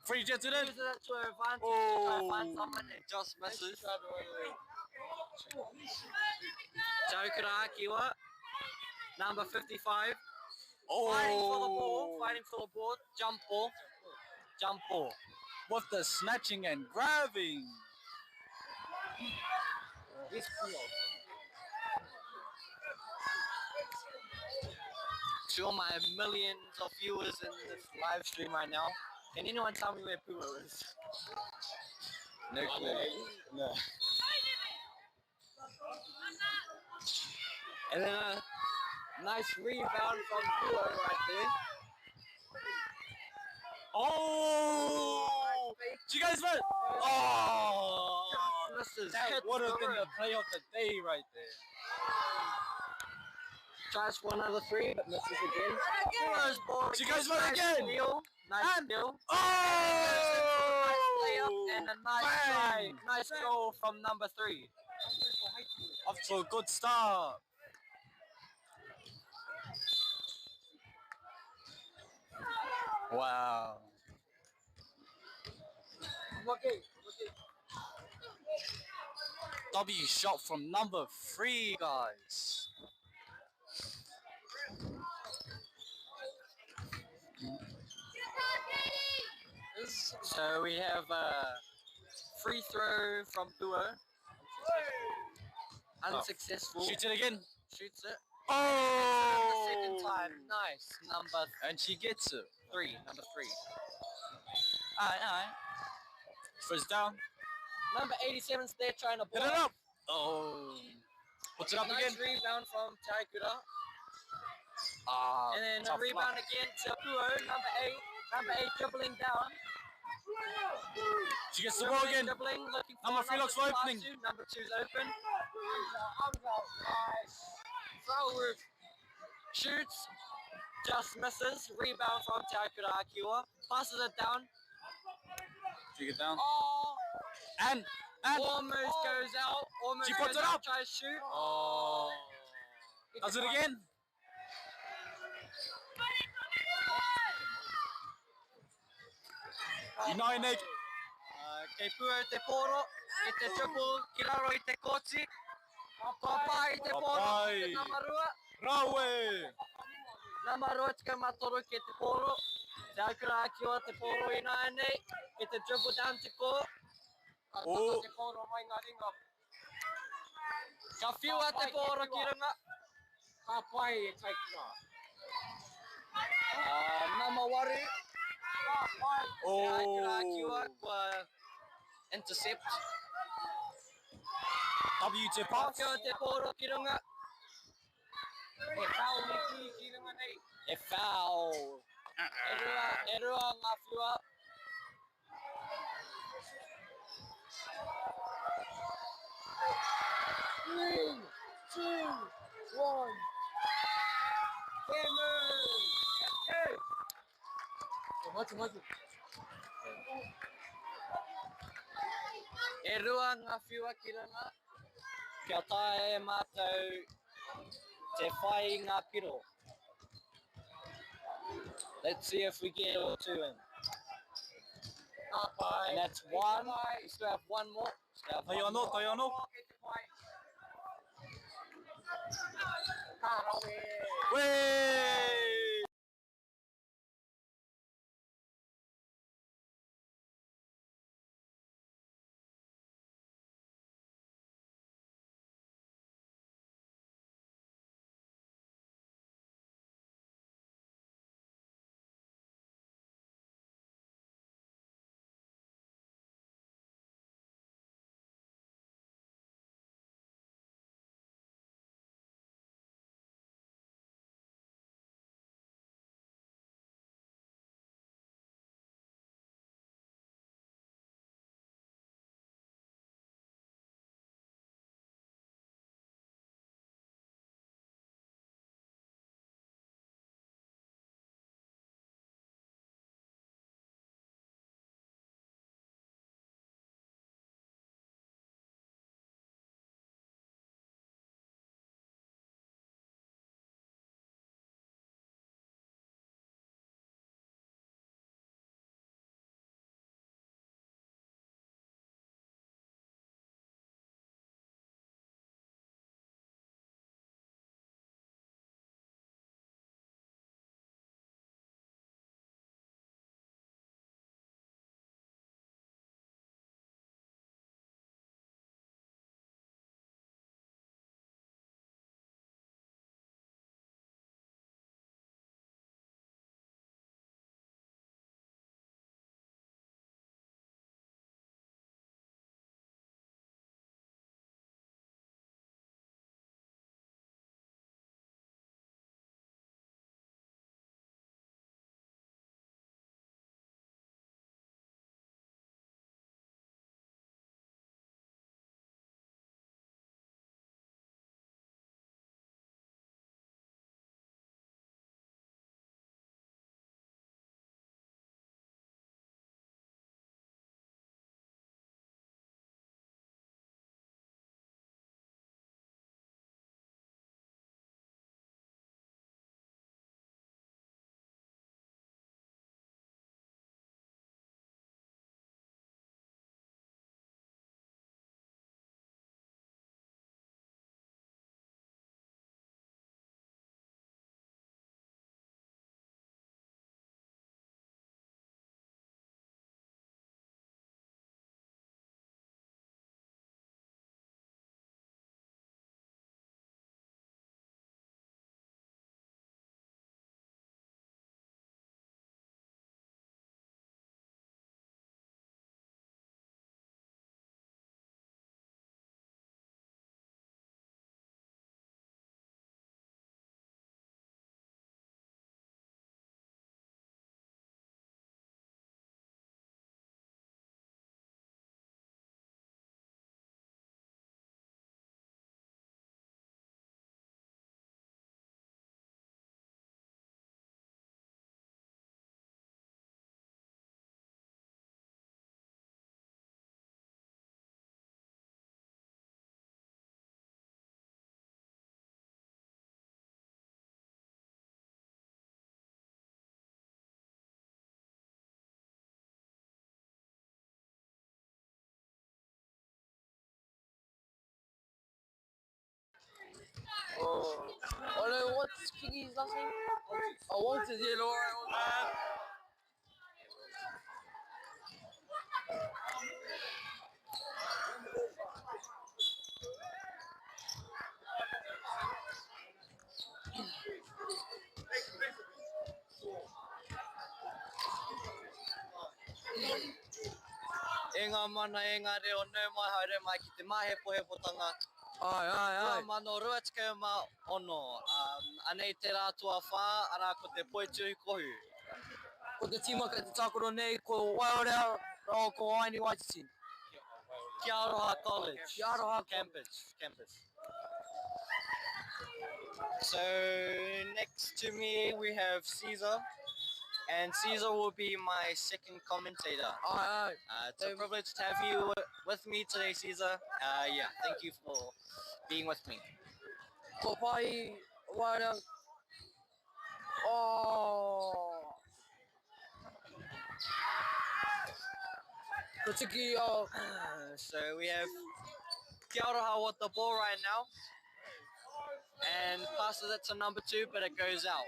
3 gets it in. Uses it to her advantage to try to find Oh. someone and just misses. Taukura Akiwa. Number 55. Oh. Fighting for the ball. Fighting for the ball. Jump ball. Jump ball. With the snatching and grabbing. To all my millions of viewers in this live stream right now, can anyone tell me where Puo is? No clue. No. And then a nice rebound from Puo right there. Oh! Do you guys vote? Oh! Misses. That Hits would have the been rim. the play of the day right there. Tries for another 3, but misses again. Puo's ball. Do you guys vote Nice again? steal. Nice steal. Oh! Nice layup and a nice try. Bang! Nice goal from number 3. Off to a good start. Wow. W shot from number 3, guys. So we have a free throw from Puo. Unsuccessful. Shoots it again. Shoots it. Oh! The second time. Nice. Number And she gets it. 3. Number 3. Alright, alright. First down. Number 87's there trying to Hit block. it up. Oh. Puts it up Nice again. rebound from Taikura. Ah, And then a tough rebound luck. again to Puo. Number 8. Number 8 dribbling down. She gets the ball again. Dribbling, looking for Number 3 looks for two to pass opening. to. Number 2's open. Nice. Throw Shoots. Just misses. Rebound from Taikura Akiwa. Passes it down. Take it down. Oh, And almost goes out. Almost She puts goes it out. up. Tries to shoot. Oh. Does it again. United. Kei pua te poro, i te triple, ki raro i te koti. Ka pai te Ka poro, pai. te nama rua. Rawe. Nama rua te matoro ki te poro. Te aukura akiwa te poro i nei. Ki te dribble down te ko. Ka tata Oh. te poro mai ngā ringa. Ka whiua te poro ki runga. Ka pai e taikura. Nama waru. Ka pai. Te aukura akiwa Oh. kua intercept. W te Ka pass. whiua te poro ki runga. E foul me ki ki runga nei. E foul. E rua, e rua ngā whiua. Three, two, one. Kemu! Let's go! Matu, matu. E rua ngā whiua ki runga, kia taea e mātou te whai i ngā piro. Let's see if we get all two in. And that's one. We still have one more. Still have Tai one anō, more. tai anō. Wee! Oh, oh no, what's Kingy's last name? Oh, Walters, yeah, Laura. E ngā mana, e ngā reo, nau mai haere mai ki te māhepohepotanga. Ai, ai, ai. 2026. Um, anei te rā tuawhā, arā ko te poitū kohu. Ko te tīma kei te tākaro nei, ko Waiōrea rāua ko Aini Waititi. Kia Aroha College. Kia Aroha Campus. Campus. So next to me we have Caesar, and Caesar will be my second commentator. Ai, ai. It's a privilege to have you with me today, Caesar. Yeah, thank you for being with me. Ko pai Waiōrea. Oh. Ko tiki, oh. So we have Kia Aroha with the ball right now, and passes it to number 2, but it goes out.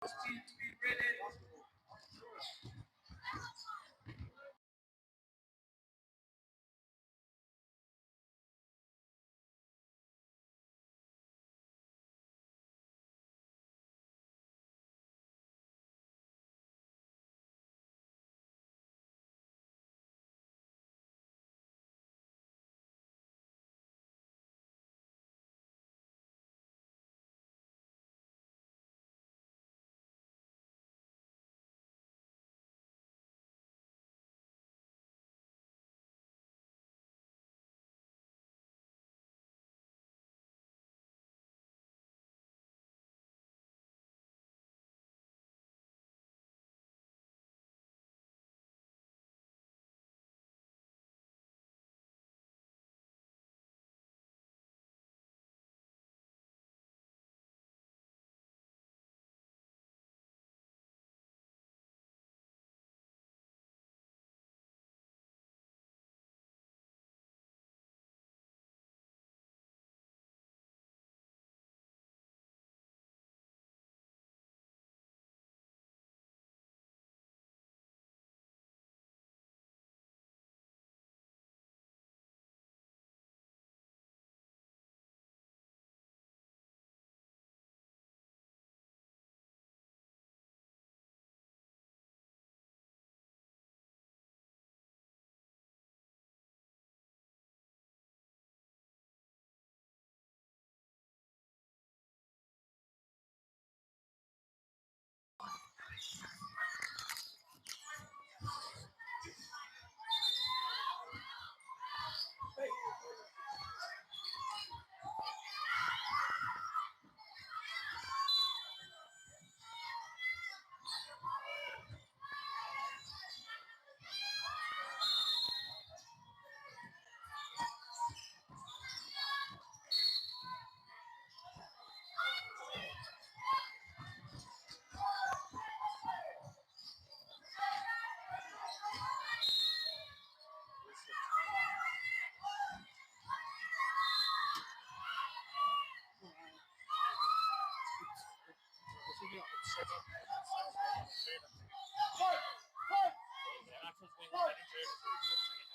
Team to be ready.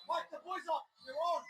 Mike the boys up. They're on.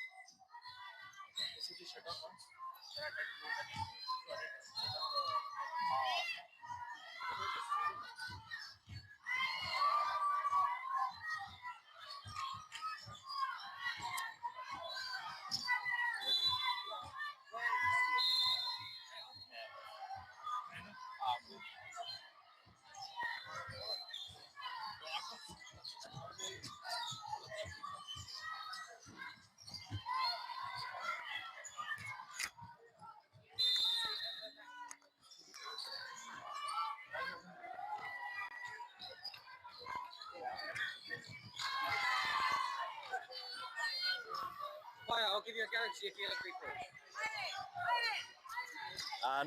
Why, I'll give you a guarantee if you get a free throw.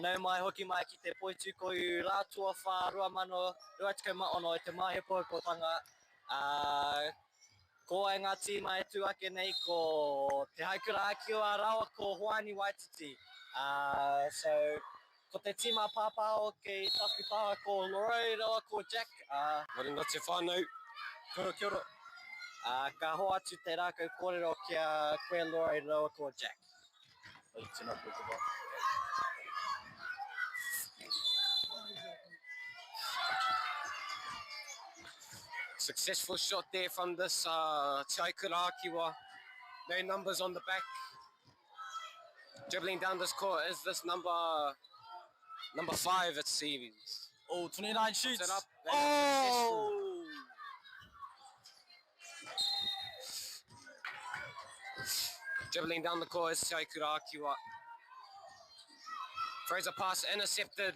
Nau mai hoki mai ki te Poitūkoiu rā tuawhā 2026 i te Māhia Poupotanga. Ko ai ngā tīma e tū ake nei ko Te Haikura Akiwa rāua ko Hoani Waititi. So, ko te tīma pāpāho kei taku taha ko Lorraine rāua ko Jack. Morena te whānau. Kia ora, kia ora. Ka hoatu te rākau kōrero ki a koe Lorraine rāua ko Jack. Oi, tēnā koe te wā. Successful shot there from this Te Aikura Akiwa. No numbers on the back. Dribbling down this court is this number 5, it seems. Oh, 29 shoots. It up. Oh! Dribbling down the court is Te Aikura Akiwa. Throws a pass intercepted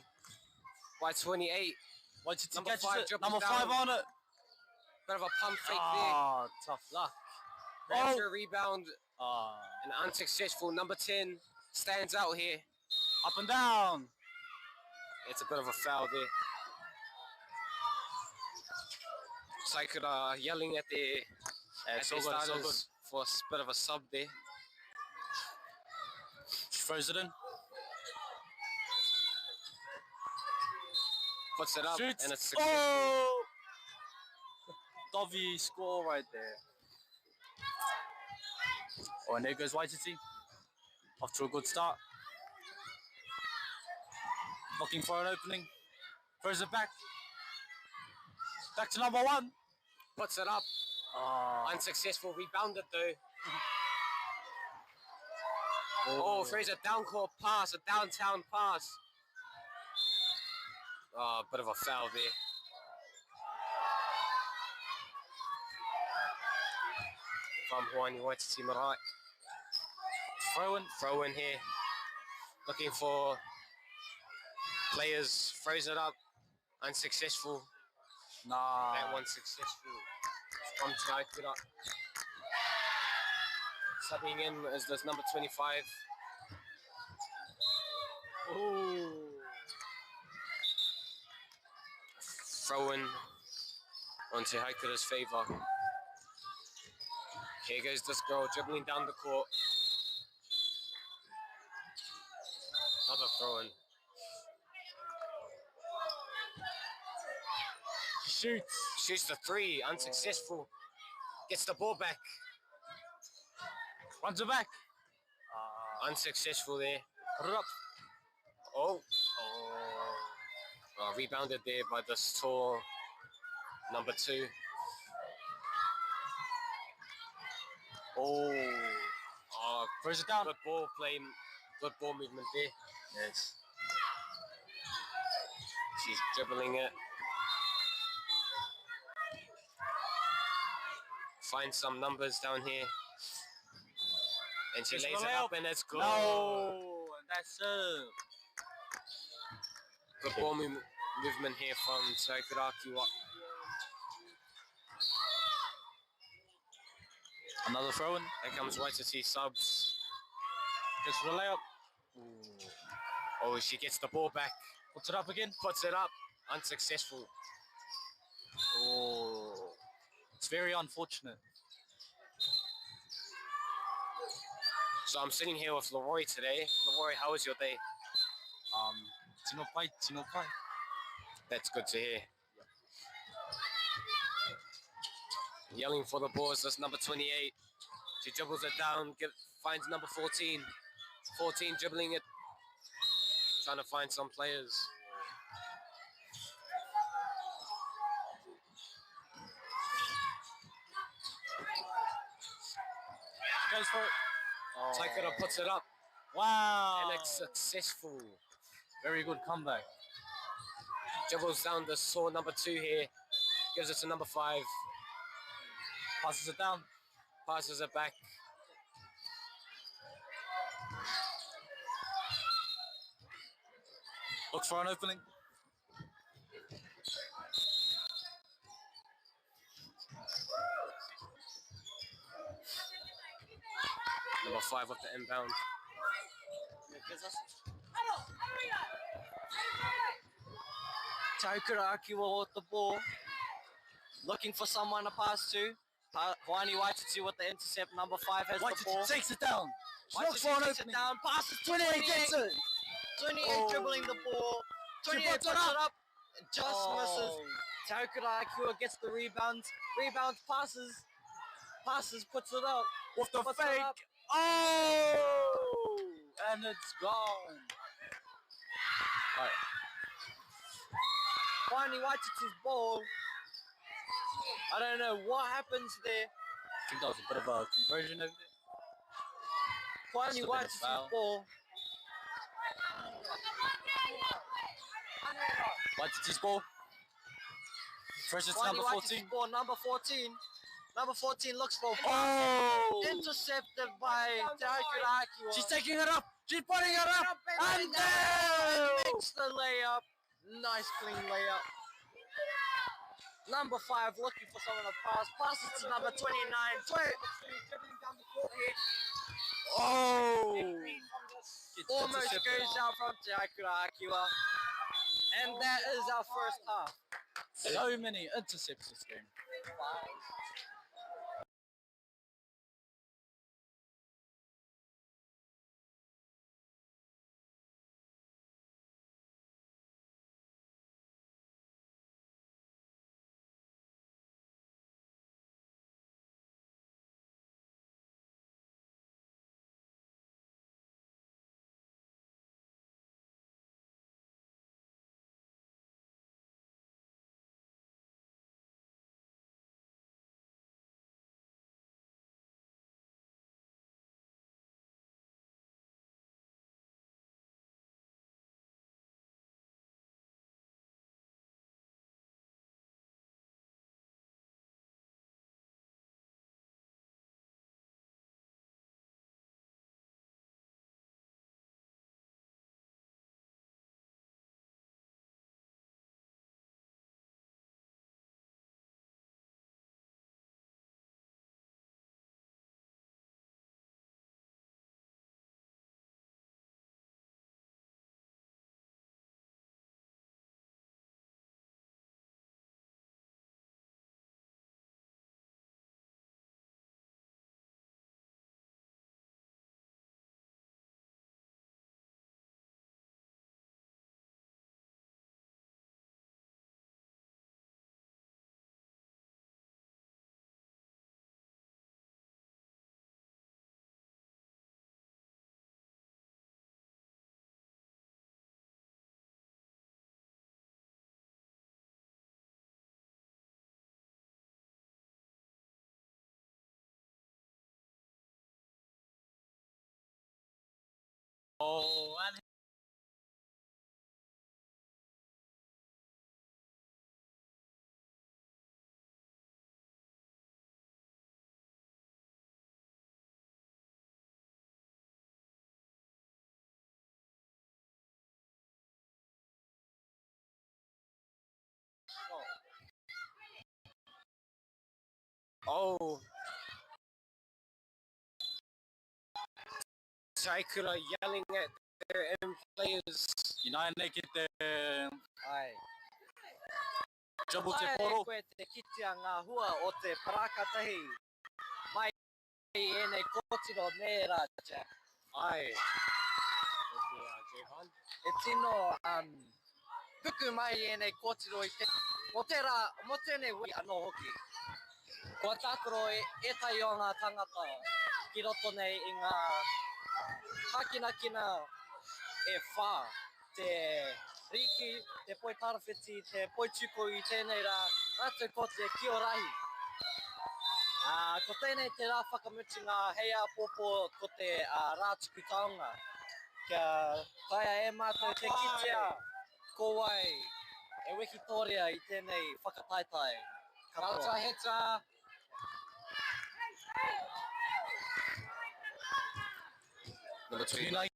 by 28. Waititi Number catches 5 it. dribbles Number 5 down. on it. Bit of a pump fake there. Tough luck. Grabs a rebound. And unsuccessful. Number 10 stands out here. Up and down. It's a bit of a foul there. Saikura yelling at their, Yeah, at it's their all good, it's all good. starters for a bit of a sub there. She throws it in. Puts it up Shoots. and it's successful. Oh! Dovey score right there. Oh, and there goes Waititi. Off to a good start. Looking for an opening. Throws it back. Back to number 1. Puts it up. Oh. Unsuccessful. Rebounded though. Oh, throws a downcourt pass, a downtown pass. Oh, bit of a foul there. From Hoani Waititi Marae. Throw in. Throw in here. Looking for players. Throws it up. Unsuccessful. Nah. That one's successful. From Te Aikura. Subbing in is this number 25. Ooh. Throw in onto Haikura's favour. Here goes this girl dribbling down the court. Another throw in. Shoots. Shoots the 3, unsuccessful. Gets the ball back. Runs it back. Unsuccessful there. Put it up. Oh. Oh. Rebounded there by this tall number 2. Oh. Oh, Throws it down. good ball play, good ball movement there. Yes. She's dribbling it. Find some numbers down here. And she It's lays the it layup. up and it's good. No. And that's it. Good ball movement here from Te Aikura Akiwa. Another throw in. Here comes Waititi subs. Gets the layup. Oh, she gets the ball back. Puts it up again. Puts it up. Unsuccessful. Oh. It's very unfortunate. So I'm sitting here with Leroy today. Leroy, how was your day? Tino pai, tino pai. That's good to hear. Yelling for the ball is this number 28. She dribbles it down, finds number 14. 14 dribbling it, trying to find some players. Goes for it. Oh. Taikura puts it up. Wow. And it's successful. Very good comeback. Dribbles down the saw number 2 here. Gives it to number 5. Passes it down. Passes it back. Looks for an opening. Number 5 with the inbound. Te Aikura Akiwa with the ball. Looking for someone to pass to. Hoani Waititi with the intercept. Number 5 has the Waititi ball. takes it down. She Waititi looks for an takes it opening. down. Passes to 28 gets it. 28 Oh. dribbling the ball. She 28 puts it puts up. it up. Just Oh. misses. Te Aikura Akiwa gets the rebound. Rebound passes. Passes, puts it up. With the Puts it fake. up. Oh! And it's gone. Right. Hoani Waititi's ball. I don't know what happens there. I think that was a bit of a conversion over there. Hoani Must have been a Waititi's foul. ball. Waititi's ball. First it's Hoani number Waititi's 14. ball, number 14. Number 14 looks for Oh! Intercepted by Te Aikura Akiwa. She's taking it up. She's putting it up. And And down! makes the layup. Nice clean layup. Number 5 looking for someone to pass. Passes to number 29. Oh! Almost goes out from Te Aikura Akiwa. And that is our first half. So many intercepts this game. Oh, and Oh. Taikura yelling at their own players. Ināianei ki te Ai. dribble te Taea e poro. koe te kitea ngā hua o te parakatahi mai i ēnei kōtiro nē rā, Jack. Ai. E tino puku mai ēnei kōtiro i te, mō tērā, mō tēnei wiki anō hoki. Kua tākaro ētahi o ngā tāngata ki roto nei i ngā hākinakina e whā, te rīki, te poitarawhiti, te poituku i tēnei rā, rātou ko te kiorahi. Ā, ko tēnei te rā whakamutunga hei āpōpō ko te rā tuku taonga. Kia taea e mātou te kitea ko wai e wikitōria i tēnei whakataetae katoa. Delta hitter. Number 29.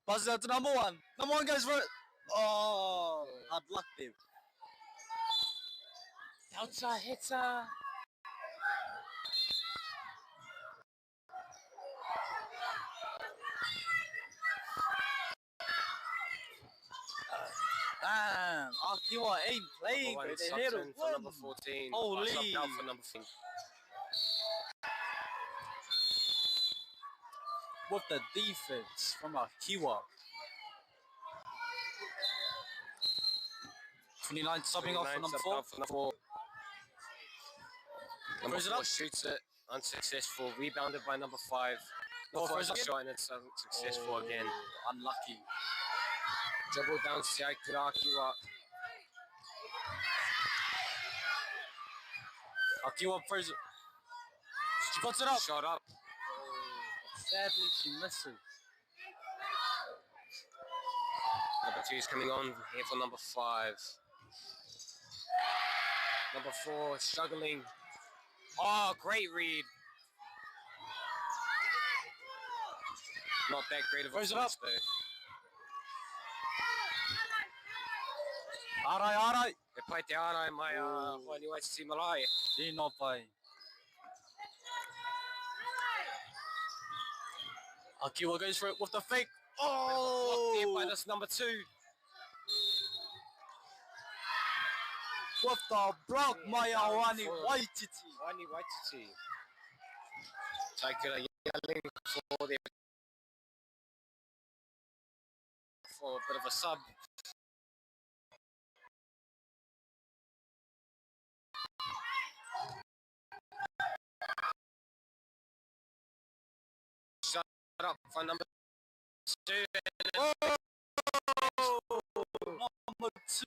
Passes out to number 1. Number 1 goes for it. Oh, hard luck there. Delta hitter. Damn, Akiwa ain't playing, Number bro. one They're here to subbed in for number win. 14. Holy. Subbed out for number 14. With the defense from Akiwa. 29 subbing off for 29 number subbed 4. out for number 4. Number Throws it 4 up. shoots it. Unsuccessful. Rebounded by number 5. Oh, Number 4 throws it shot and it's unsuccessful again. Unlucky. Dribble down to Akiwa. Akiwa throws it. She puts it up. Shot up. Sadly, she misses. Number 2 is coming on here for number 5. Number 4 struggling. Oh, great read. Not that great of a Throws it up. finish, though. Arai, arai. E pai te arai mai a Hoani Waititi Marae. Tino pai. Akiwa goes for it with the fake. Blocked there by Oh! this number 2. With the block, mai a Hoani For- Waititi. Hoani Waititi. Taikura yelling for their for a bit of a sub. Shut up for number 2. Oh! Number 2.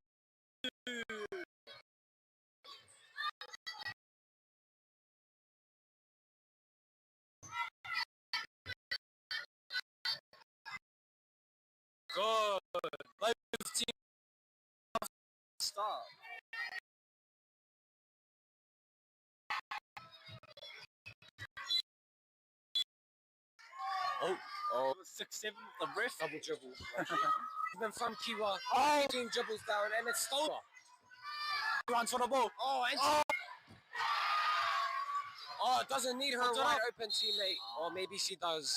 Good. Both teams start. Oh, Oh, 6-7 with the ref. double dribble. Even from Kiwa. Oh, Team dribbles down and it's stolen. runs for the ball. Oh, and Oh. Oh, doesn't need her Puts it wide up. open teammate. Or maybe she does.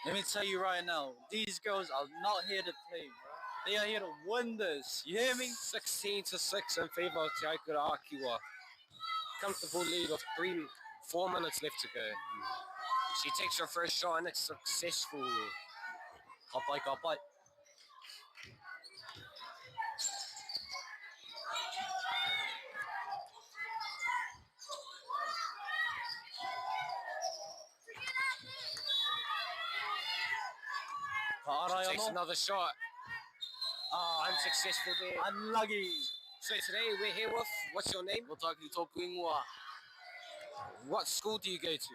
Let me tell you right now, these girls are not here to play, bro. They are here to win this. You hear me? 16-6 in favor of Te Aikura Akiwa. Comfortable lead of 3-4 minutes left to go. She takes her first shot and it's successful. Ka pai, ka pai. Ka arai Takes anō. another shot. Ah, Unsuccessful there. Unlucky. So today we're here with, what's your name? Ko tāku tōku ingoa. What school do you go to?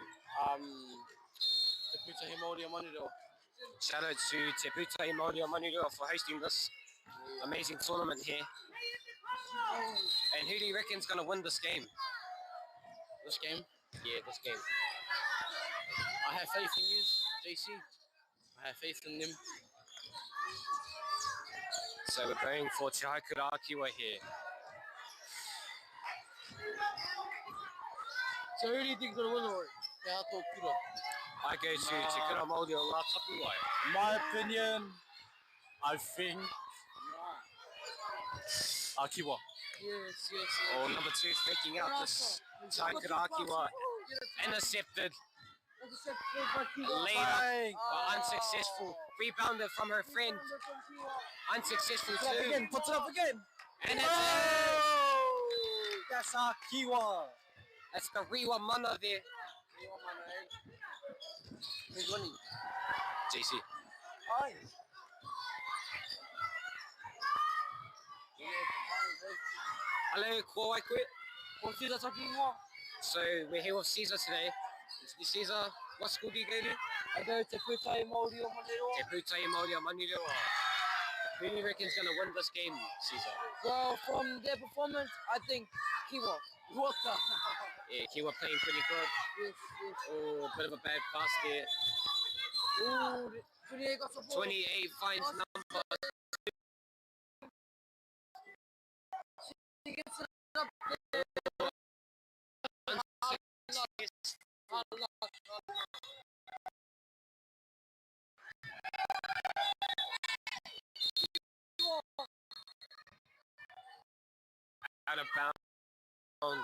Te Pūtahi Māori o Manurewa. Shout out to Te Pūtahi Māori o Manurewa for hosting this amazing tournament here. And who do you reckon's going to win this game? This game? Yeah, this game. I have faith in you, JC. I have faith in them. So we're going for Te Haikura Akiwa here. So who do you think's gonna win, Rory? Te Ato Kura. I go to Te Kura Māori o Ngā Tapuwae. My opinion, I think Akiwa. Yes, yes, yes. Oh, number 2 faking out this Te Haikura Akiwa. Intercepted. Laid up, but unsuccessful. Rebounded from her friend. Unsuccessful Put it up too. again, put it up again. And it's Oh! That's Akiwa. That's the Rewa Mana there. Who's winning? JC. Aye. Hello, ko wai koe? Ko Caesar taku ingoa. So we're here with Caesar today. Caesar, what school do you go to? I go to Pūtahi Māori o Manurewa. Te Pūtahi Māori o Manurewa. Who do you reckon's going to win this game, Caesar? Well, from their performance, I think Kiwa. What the? Yeah, Kiwa playing pretty good. Yes, yes. Oh, a bit of a bad pass there. Ooh, 28 got the ball. 28 finds number. She gets it up there. Hard luck, hard luck. Out of bounds. Oh,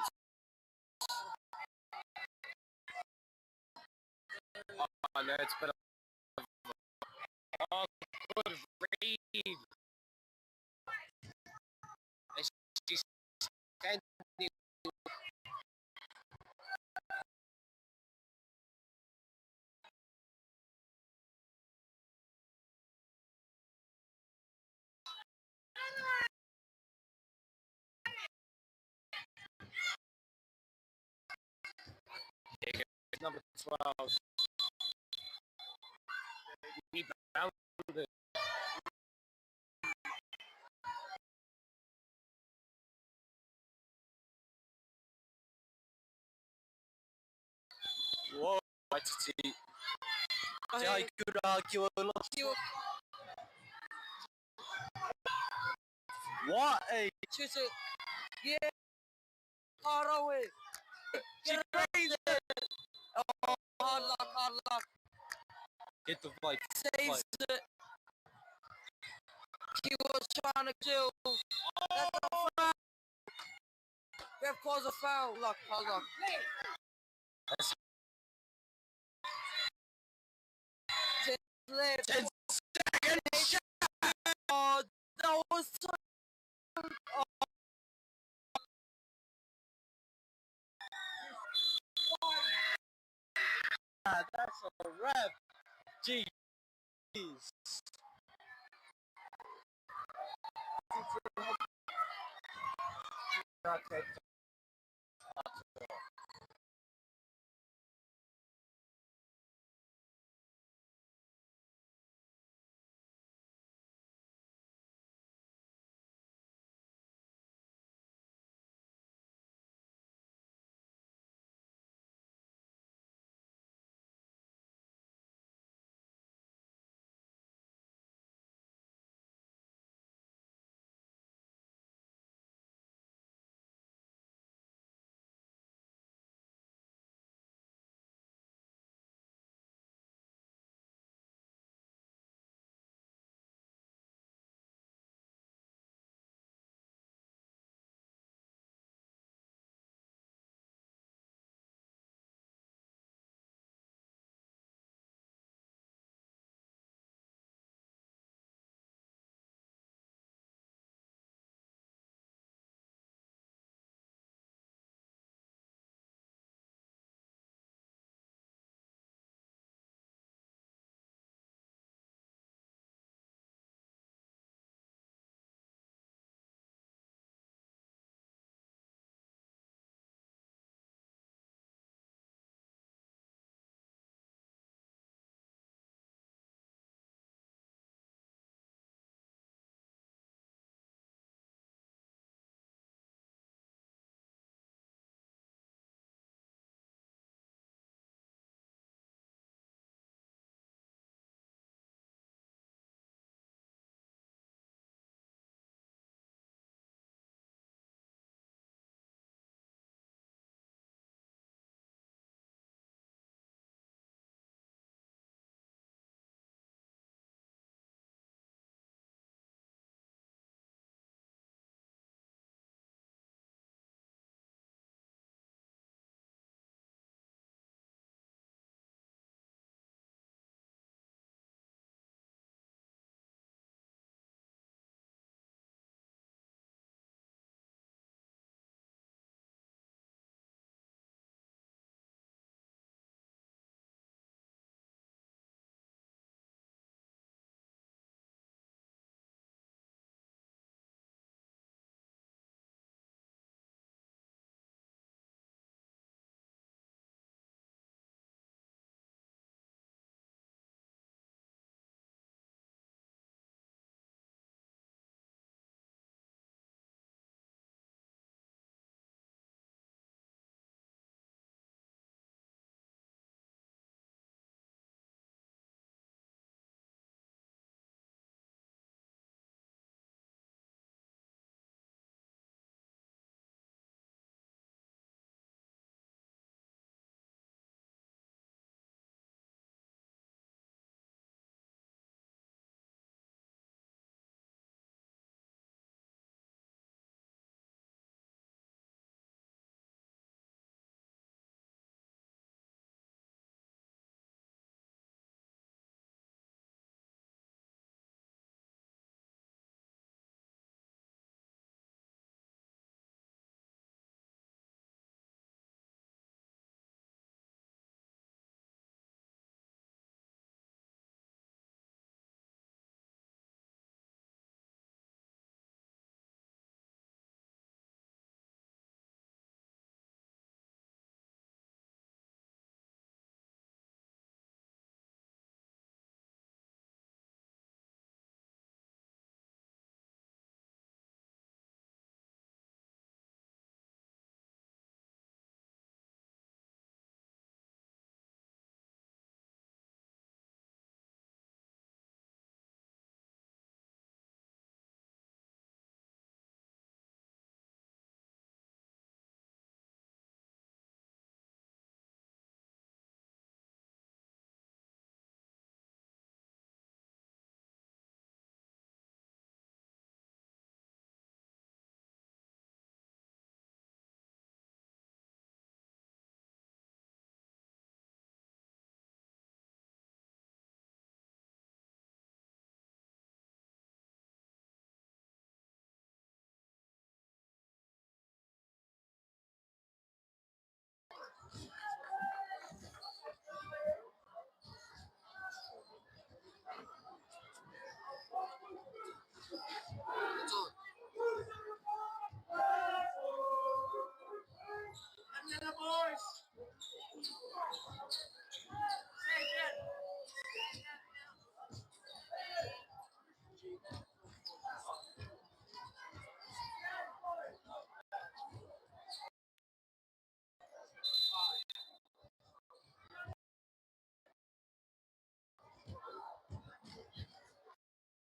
no, it's a bit of oh, good read. And she's standing. Here goes number 12. Rebounded. Whoa. Waititi. Te Haikura Akiwa lost. Kiwa What a shoots it. Yeah. Hard away. Get it right there. Oh, hard luck, hard luck. Get the fight. Saves it. He was trying to kill. That's a foul. Ref calls a foul. Luck, hard luck. That's 10 left. 10 seconds. Oh, that was so. That's a wrap. Jeez. Okay.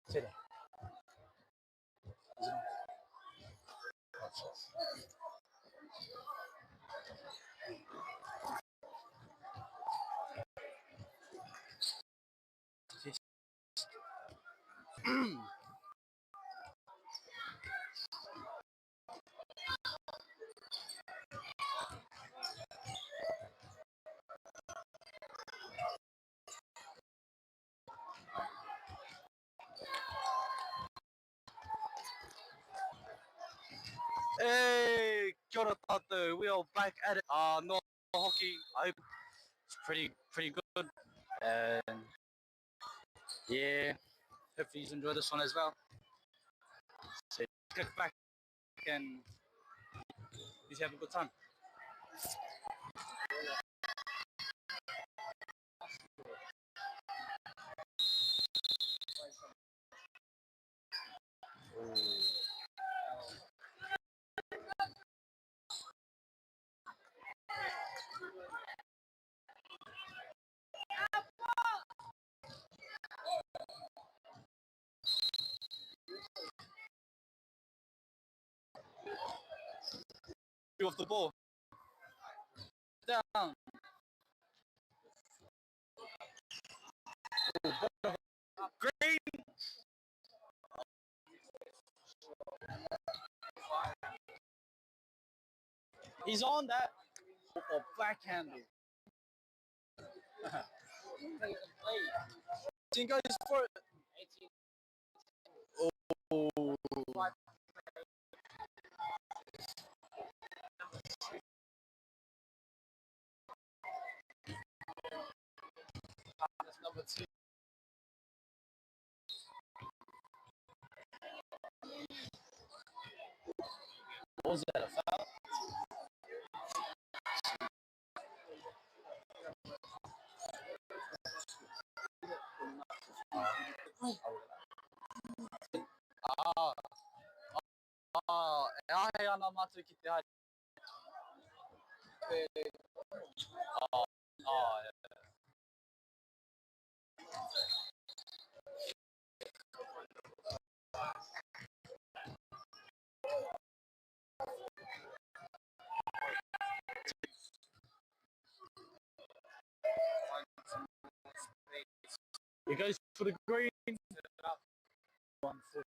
Tera. Test. Hey, kia ora tātou. We are back at it. No hockey. I hope it's pretty good. And yeah, hopefully you enjoy this one as well. So kick back and you have a good time. Off the ball. Down. Green. He's on that. Or backhanded. 18 goes for it. Oh. That's number 2. What was that, a foul? E ahe ana mātou ki te haere. Yeah. He goes for the green. Unfortunate.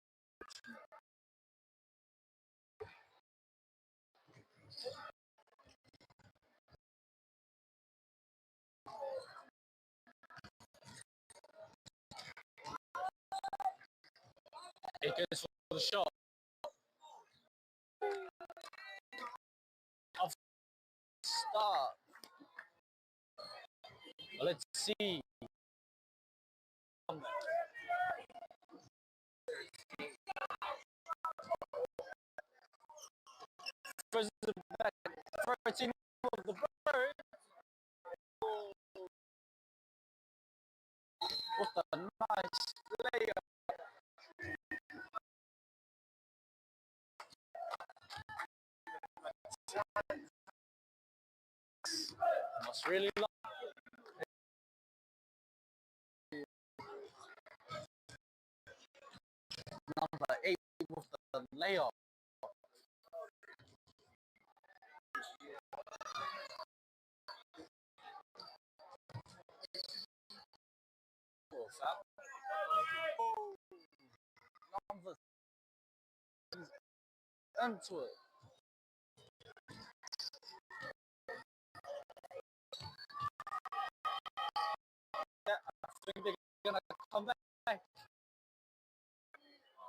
He goes for the shot. Off start. Well, let's see. Throws it back. 13 of the bird. What a nice layup. Must really like number 8 with the layup. Number into it. Yeah, I think they're gonna come back.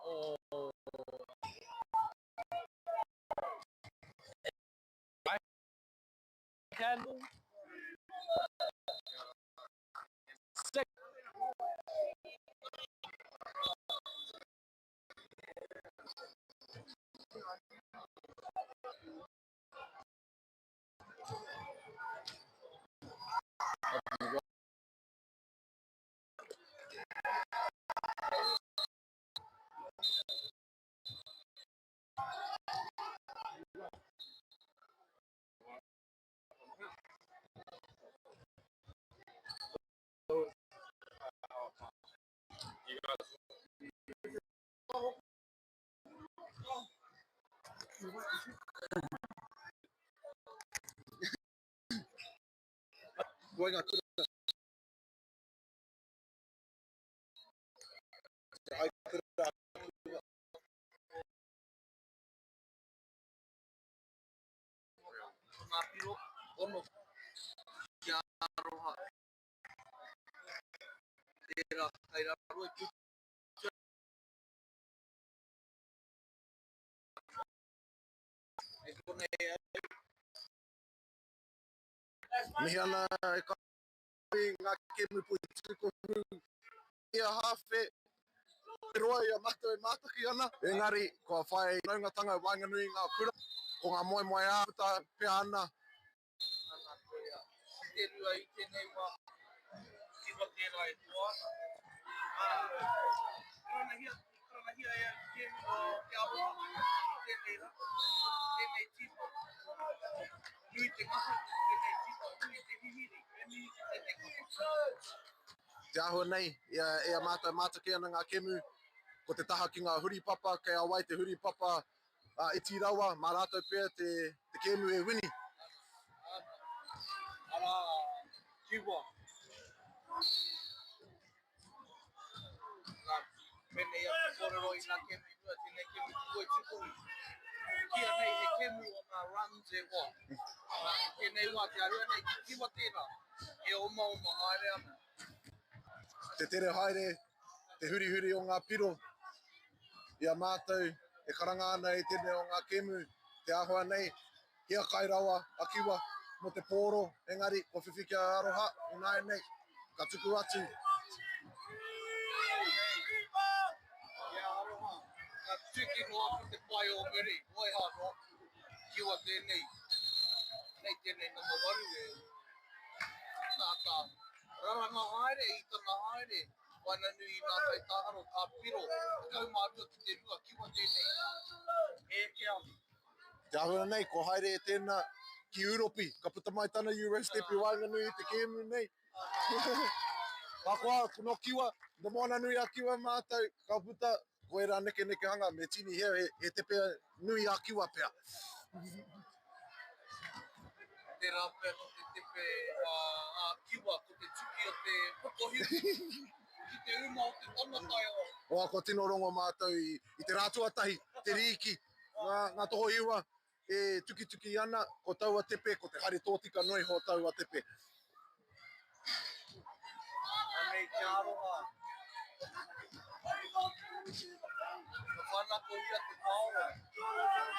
Oh. Candle. 6. Wai ngā kura. Te ai kura. Ngā piro, ono, kia aroha. Tērā kai raro e puta. E konei au. Mihi ana e kai ngā kēmu poitūkohu ia hāwhe te roa i a mātou e mātaki ana. Engari, kua whai whanaungatanga i waenganui i ngā kura, ko ngā moemoeā puta pea ana. Ana koia te rua i tēnei wā, kiwa tērā e toa ana. Ā, karanahia, karanahia e au te kēmu o Te Aroha i tēnei rā, tēnei tīma. Nui te ngahau, tēnei tīma, nui te hihiri, me mihi ki tēnei kapa. Te āhua nei, i a, i a mātou mātaki ana ngā kemu, ko te taha ki ngā huripapa, kei a wai te huripapa a, iti rawa, mā rātou pea te, te kēmu e wini. Arā, kiwa. Nā, pēnei aku kōrero i ngā kēmu i mua, tēnei kēmu ki koe tukohu. Kīia nei he kēmu o ngā runs e hoa. Nā, i tēnei wā, te āhua nei ki kiwa tērā. E omaoma haere ana. Te tere haere, te hurihuri o ngā piro. I a mātou e karanga ana i tēnei o ngā kēmu, te āhua nei, hiakai rawa a Kiwa mō te pōro, engari kua whiwhi ki a Aroha ināianei, ka tuku atu. Ki a Aroha, ka tūkino atu te pae o muri, moe anō. Kiwa tēnei, nei tēnei nama waru e tātā raranga haere i tana haere waenganui i ngā kaitākaro ka piro 12 ki te rua, kiwa tēnei e eke ana. Te āhua nei, kua haere e tēnā ki Ūropi, ka puta mai tana Eurostep i waenganui i te kēmu nei. Ka koa, nō Kiwa, nō Moananui a Kiwa mātou, ka puta, ko ērā nekenekehanga me tinihia he, he tepe nui a Kiwa pea. Tērā pea ko te tepe a, a Kiwa, ko te tuki o te pokohiwi ki te uma o te tangata e hoa. Hoa, kua tino rongo mātou i, i te rā tuatahi, te rīki, ngā, ngā tokohiwa, E tukituki ana, ko taua tepe, ko te haere tōtika noa iho taua tepe. Anei te aroha. Ka whanakohia te paoro.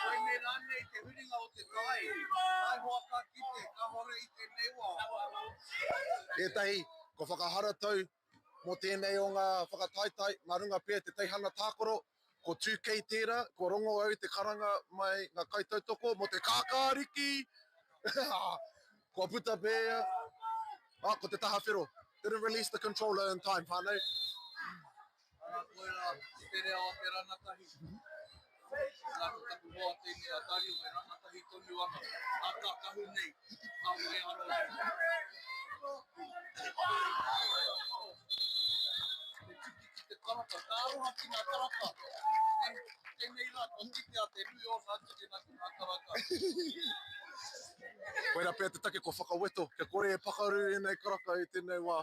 Koinei rānei te huringa o te tai. Hai hoa ka kite, kahore i tenei wa. Ētahi, kua whakaharatau mō tēnei o ngā whakataetae, mā runga pea te teihana tākaro, ko 2K tērā, kua rongo au i te karanga mai ngā kaitautoko mō te kākāriki! Kua puta pea, ah, ko te taha whero. Didn't release the controller in time, whānau. Arā, koirā te reo a te rangatahi. Nā, ko taku hoa tēnei a Dario e rangatahi tonu ana, ā kākahu nei, ā waiaro nei. Te tuki ki te karaka, ka aroha ki ngā karaka. Tēnei rā, kua kitea te nui o ngā tukena ki ngā karaka. Koirā pea te take kua whakaweto, kia kore e pakaru ēnei karaka i tēnei wā.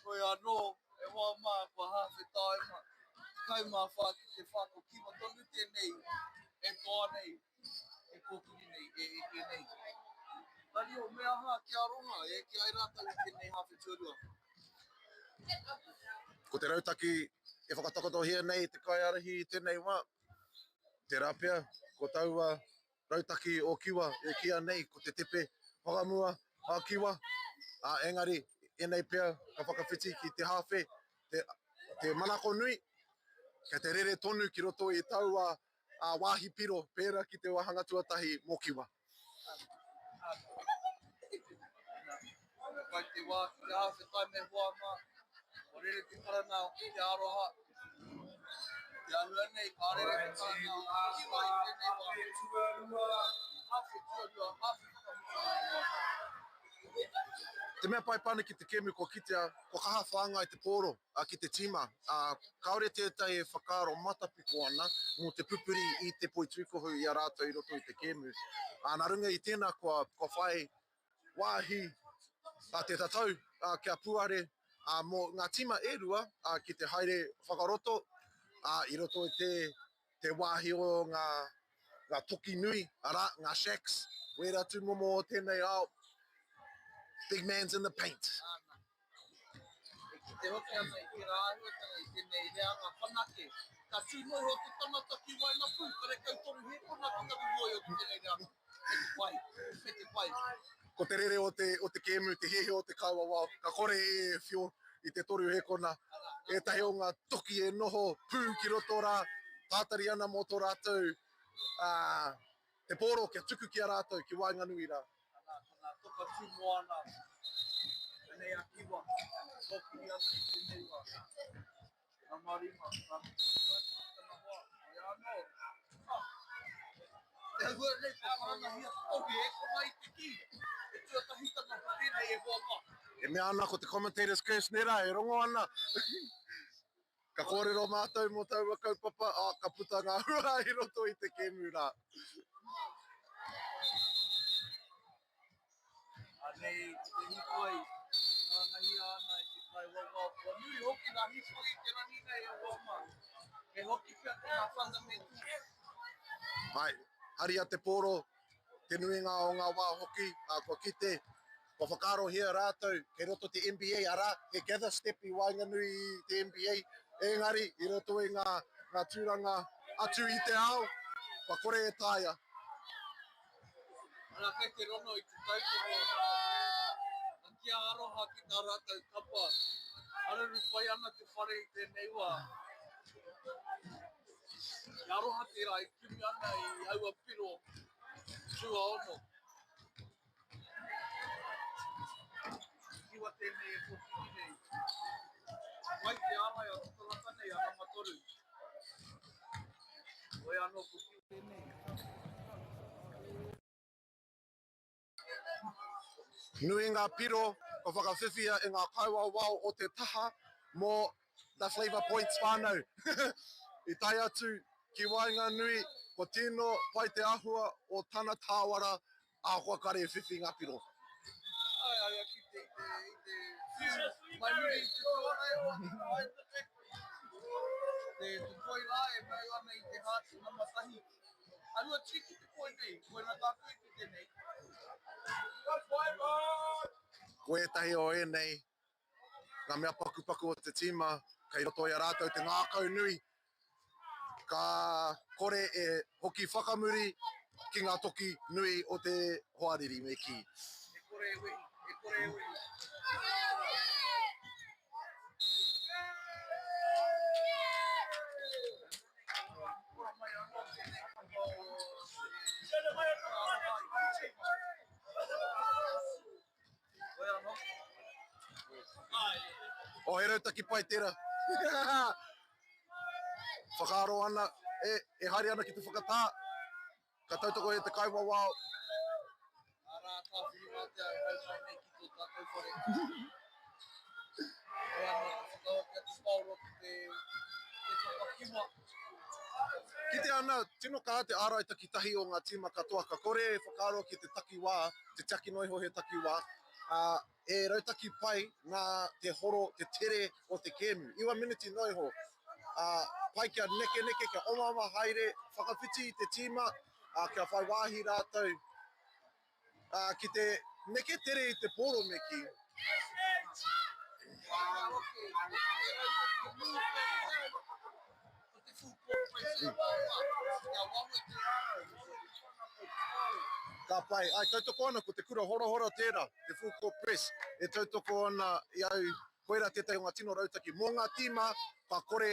Hoi anō, e hoa mā, kua hāwhe tāima, 14 ki te whā, ko Kiwa tonu tēnei e toa nei, e kōkiri nei, e eke nei. Tario, me aha kia aroha e eke ai rātou i tēnei hāwhe tuarua? Ko te rautaki e whakatakotohia nei e te kaiārahi i tēnei wā, tērā pea ko taua rautaki o Kiwa e kīia nei ko te tepe whakamua a Kiwa, ā, engari ēnei pea ka whakawhiti ki te hāwhe, te, te manako nui, kei te rere tonu ki roto i taua ā, wāhi piro pērā ki te wāhanga tuatahi mō Kiwa. Kai te wā ki te hāwhe tae me hoa mā, kua rere te karanga o te aroha, Te āhua nei, ka rere te karanga o te kiwa i tēnei wā. Hāwhe tuarua, hāwhe whakamutunga i ngā wā. Te mea pai pana ki te kēmu kua kitea, kua kaha whāngai te pōro ki te tīma, ā, kāore tētahi e whakaaro matapiko ana mō te pupuri i te poitūkohu i a rātou i roto i te kēmu. Ā, nā runga i tēnā kua, kua whai wāhi te tatau kia puare mō ngā tīma e rua ki te haere whakaroto i roto i te te wāhi o ngā, ngā toki nui, arā, ngā shacks, wērā tūmomo o tēnei ao, big man's in the paint. Āna. E kite hoki ana i tērā āhuatanga i tēnei reanga whanake. Ka tū noa iho te tangata ki waengapū, karekau toru hēkona ki taku mōhio ki tēnei reanga. Me te pai, me te pai. Ko te rere o te, o te kēmu, te hiahia o te kaiwawao, ka kore e whio i te toru hēkona. Ētahi o ngā toki e noho pū ki roto rā, tātari ana mō tō rātou, ā, te pōro kia tuku ki a rātou ki waenganui rā. Ana, ko ngā toka tū moana, anei a Kiwa, kōkiri ana i tēnei wā. Nama rima, ka tana hoa, koia anō. Ah! Te hua nei kua karangahia te tohi e kona i te kī, te tuatahitanga ko tēnei e hoa mā. E mea ana ko te commentator's curse nē rā, e rongo ana. Ka kōrero mātou mō taua kaupapa, ā, ka puta ngā hua i roto i te kēmu rā. Anei te hīkoi, karangahia ana e te kaiwawao. Kua nui hoki ngā hīkoi i te rangi nei e hoa mā. Me hoki pea ki ngā fundamentals. Hai, haria te pōro, te nuinga o ngā wā hoki, ā, kua kite, kua whakaarohia rātou kei roto te NBA, arā, he gather step i waenganui i te NBA, engari i roto i ngā, ngā tūranga atu i te ao, kua kore e taea. Ana kei te rono i te tautoko a Kia Aroha ki tā rātou kapa. Haruru pai ana te whare i tēnei wā. He aroha tērā e kimi ana i aua piro tuaono. Kiwa tēnei e kōkiri nei. Mai te ārai a te tangata nei a nama toru. Hoi anō ko Kiwa tēnei. Nui ngā piro kua whakawhiwhia e ngā kaiwawao o te taha mō The Flavour Points whānau. I tae atu ki waenganui, kua tino pai te ahua o tana tāwara, ahakoa kare e whiwhi ngā piro. Ai, ai, a kite i te, i te whiu mai muri i te tuara e hoa te whai te te. Te, te poi rā e mau ana i te hāti nama tahi. Arua tiki te poi nei, koina tātou i kite nei. Ka whai Ko ētahi o ēnei ngā mea pakupaku o te tīma, kei roto i a rātou te ngākau nui, ka kore e hoki whakamuri ki ngā toki nui o te hoariri, me kī. E kore e wehi, e kore e wehi. Oh, he rautaki pai tērā. Whakaaro ana, e, e haere ana ki te whakatā. Ka tautoko e te kaiwawao. Arā, Tāwhirimātea e hau mai nei ki tō tātou whare. Hoi anō te whakahoki a te paoro ki te, te whakakiwa. Kitea ana, tino kaha te ārai takitahi o ngā tīma katoa, ka kore e whakaaro ki te takiwā, te tiaki noa iho he takiwā, ā, he rautaki pai nā te horo, te tere o te kēmu. Iwa miniti noa iho, ā, pai kia nekeneke, kia omaoma haere, whakawhiti i te tīma, ā, kia whai wāhi rātou, ā, ki te neke tere i te pōro me kī. Ka pai. Ai, tautoko ana ko te kura horahora tērā, te full court press, e tautoko ana i au Koirā tētahi o ngā tino rautaki mō ngā tīma ka kore,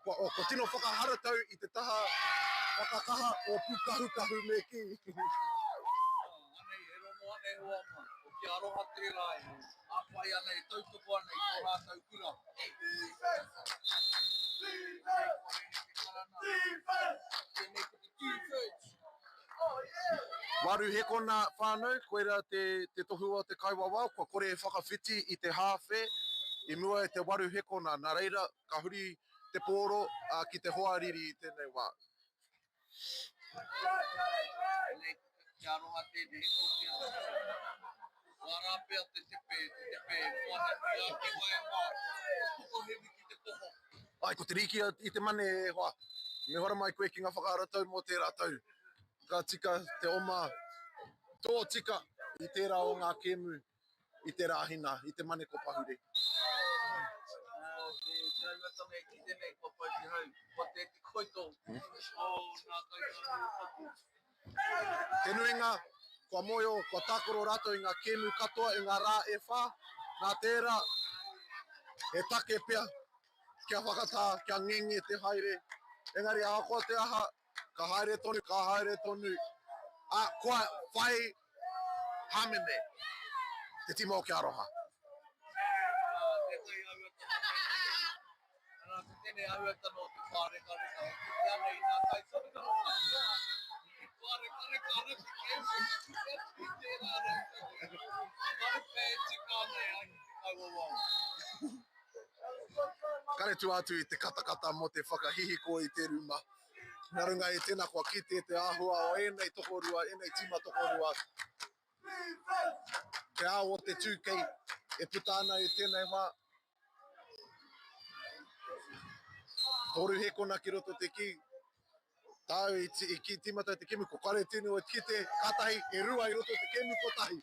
kua, oh, kua tino whakaharatau i te taha whakakaha o Pūkahukahu me kī. Anei, e rongo ana e hoa ma, ko Kia Aroha tērā e hāpai ana, e tautoko ana i tō rātou kura. Defense! Defense! Defense! Tēnei ko te defense! Oh yeah! Waru hekona whānau, koirā te, te tohu o te kaiwawao, kua kore e whakawhiti i te hāwhe i mua i te waru hekona, nā reira ka huri te pōro ki te hoariri i tēnei wā. Nei, kia aroha tēnei tō Wā rā pea te tepe, te tepe moana nui a Kiwa e mā, pokohiwi ki te poho. Ai, ko te rīki i te mane e hoa. Me hora mai koe ki ngā whakaharatau mō tērā tau. Ka tika te oma tōtika i tērā o ngā kēmu i te Rāhina, i te mane ko pahure. Te tauatanga e kite nei kua pai te hau, kua te te koito o ngā kaitaunga patu. Te nuinga, kua mōhio, kua tākaro rātou i ngā kēmu katoa i ngā rā e whā, nā tērā, he take pea kia whakatā, kia ngenge te haere. Engari ahakoa te aha, Ka haere tonu, ka haere tonu, ā, kua whai hāmene te tīma o Kia Aroha. Tētahi āhuatanga tēnei, arā, ko tēnei āhuatanga o te pārekareka e kite ana i ngā kaitautoko katoa, e pārekareka ana te kēmu, e kite atu i tērā rautaki, kāre pea e tika ana e ai ki te kaiwawao. Kare tua atu i te katakata mō te whakahihiko i te ruma. Nā runga i tēnā kua kite te āhua o ēnei tokorua, ēnei tīma tokorua. Te ao o te tūkei e puta ana i tēnei wā. Toru hekona ki roto te kī. Tāu i, i kī tīmata i te kemu, ko kare tēnei o kite, kātahi e rua i roto te kemu kotahi.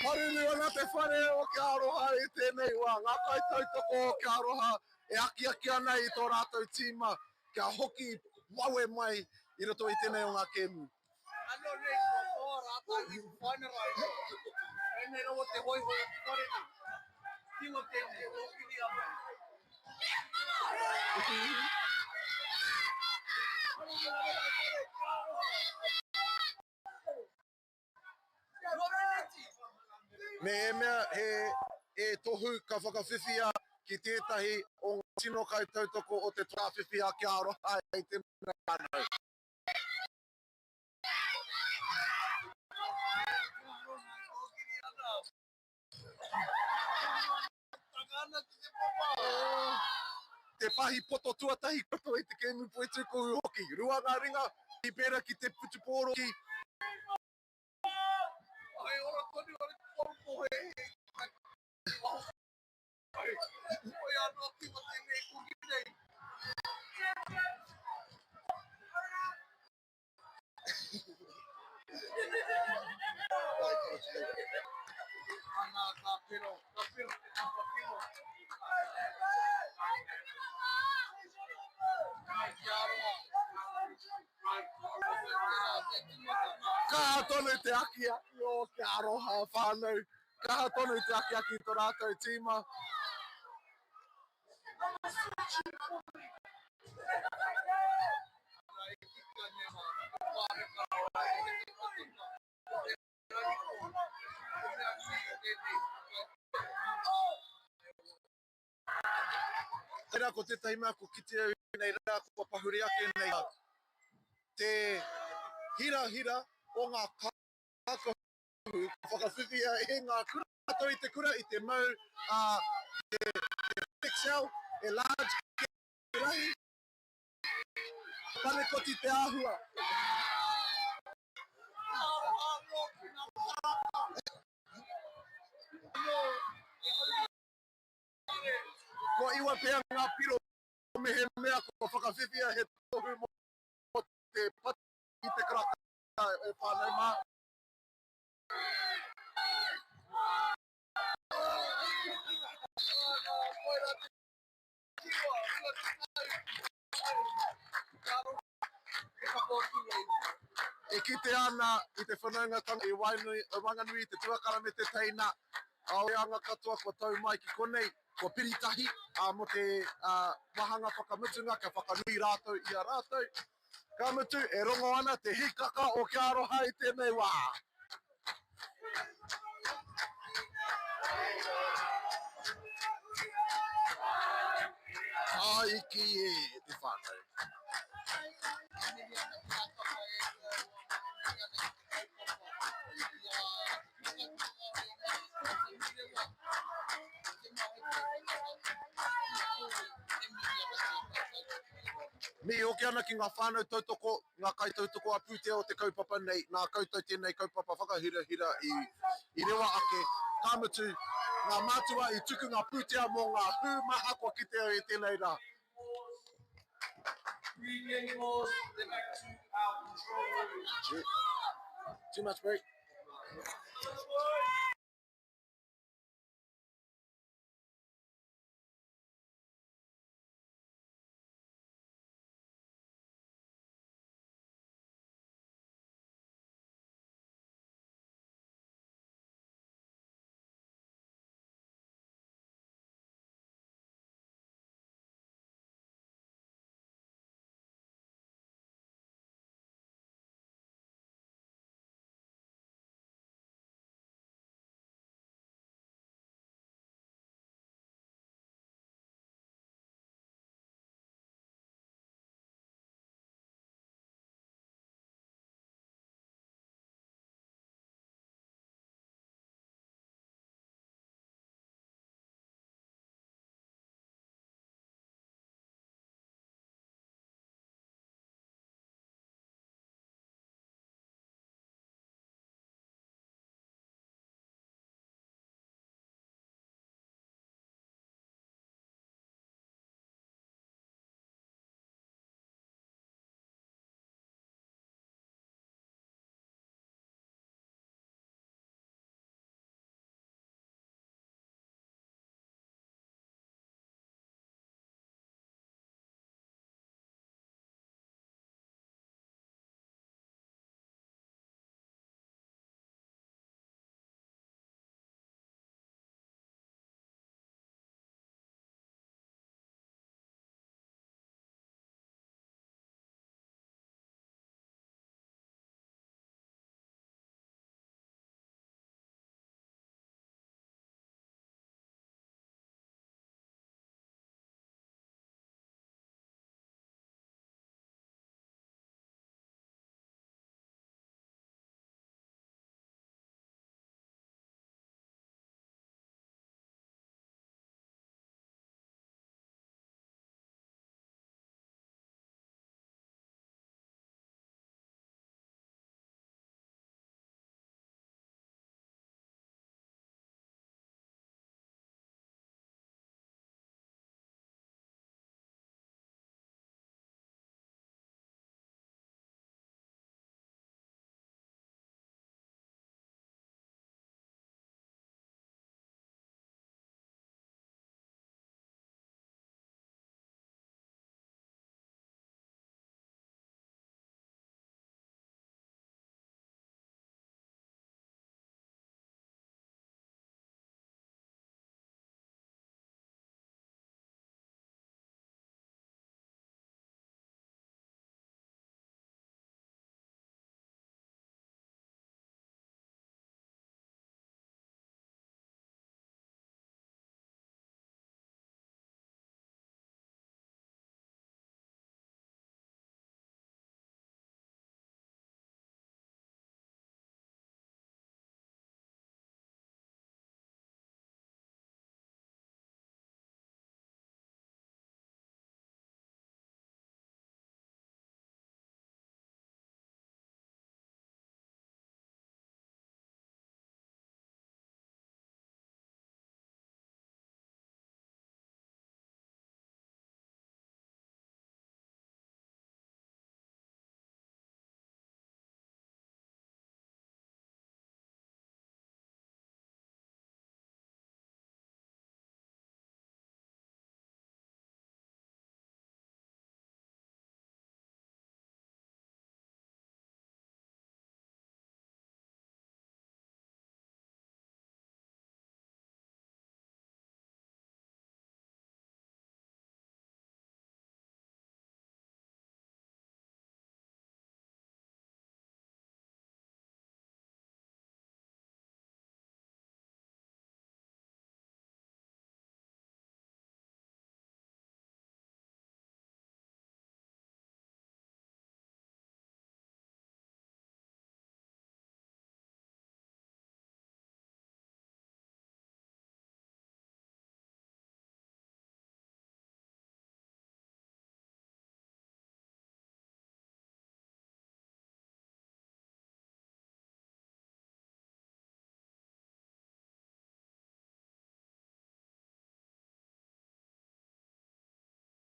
Haruru ana te whare o Kia Aroha i tēnei wā. Ngā kaitautoko o Kia Aroha e akiaki ana i tō rātou tīma kia hoki wawe mai i roto i tēnei o ngā kēmu. Anō nei kua toa rātou i te whainara iho. Pēnei rawa te hoihoi o te whare nei. Kiwa tēnei, kōkiri ana. Me he mea he e tohu ka whakawhiwhia ki tētahi o ngā tino kaitautoko o te Torawhiwhi a Kia Aroha i tēnei whānau. Te pahi poto tuatahi roto i te kēmu poitūkohu hoki. Rua ngā ringa i pērā ki te whutupōro ki. Kaha tonu te akiaki o Kia Aroha whānau. Kaha tonu te akiaki i to rātou tīma. Tērā ko tētahi mea kua kitea i ēnei rā, kua pahure ake nei te hirahira o ngā kākahu ka whakawhiwhia e ngā kura rātou i te kura i te mau a te XL, e large ki te rahi, panekoti te āhua. Kua iwa pea ngā piro mehemea kua whakawhiwhia he tohu mō te patu i te karaka e whānau mā. E kitea ana i te whanaungatanga i waenganui i te tuakana me te teina, ā anga katoa kua tau mai ki konei, kua piri tahi mō te wāhanga whakamutunga kia whakanui rātou i a rātou. Ka mutu, e rongo ana te hikaka o Kia Aroha i tēnei wā. Tāiki e te whānau. Mihi hoki ana ki ngā whānau tautoko, ngā kaitautoko ā-pūtea o te kaupapa nei, nā koutou tēnei kaupapa whakahirahira i, i rewa ake, ka mutu, ngā mātua i tuku ngā pūtea mō ngā hū maha kua kitea i tēnei rā. Too much break.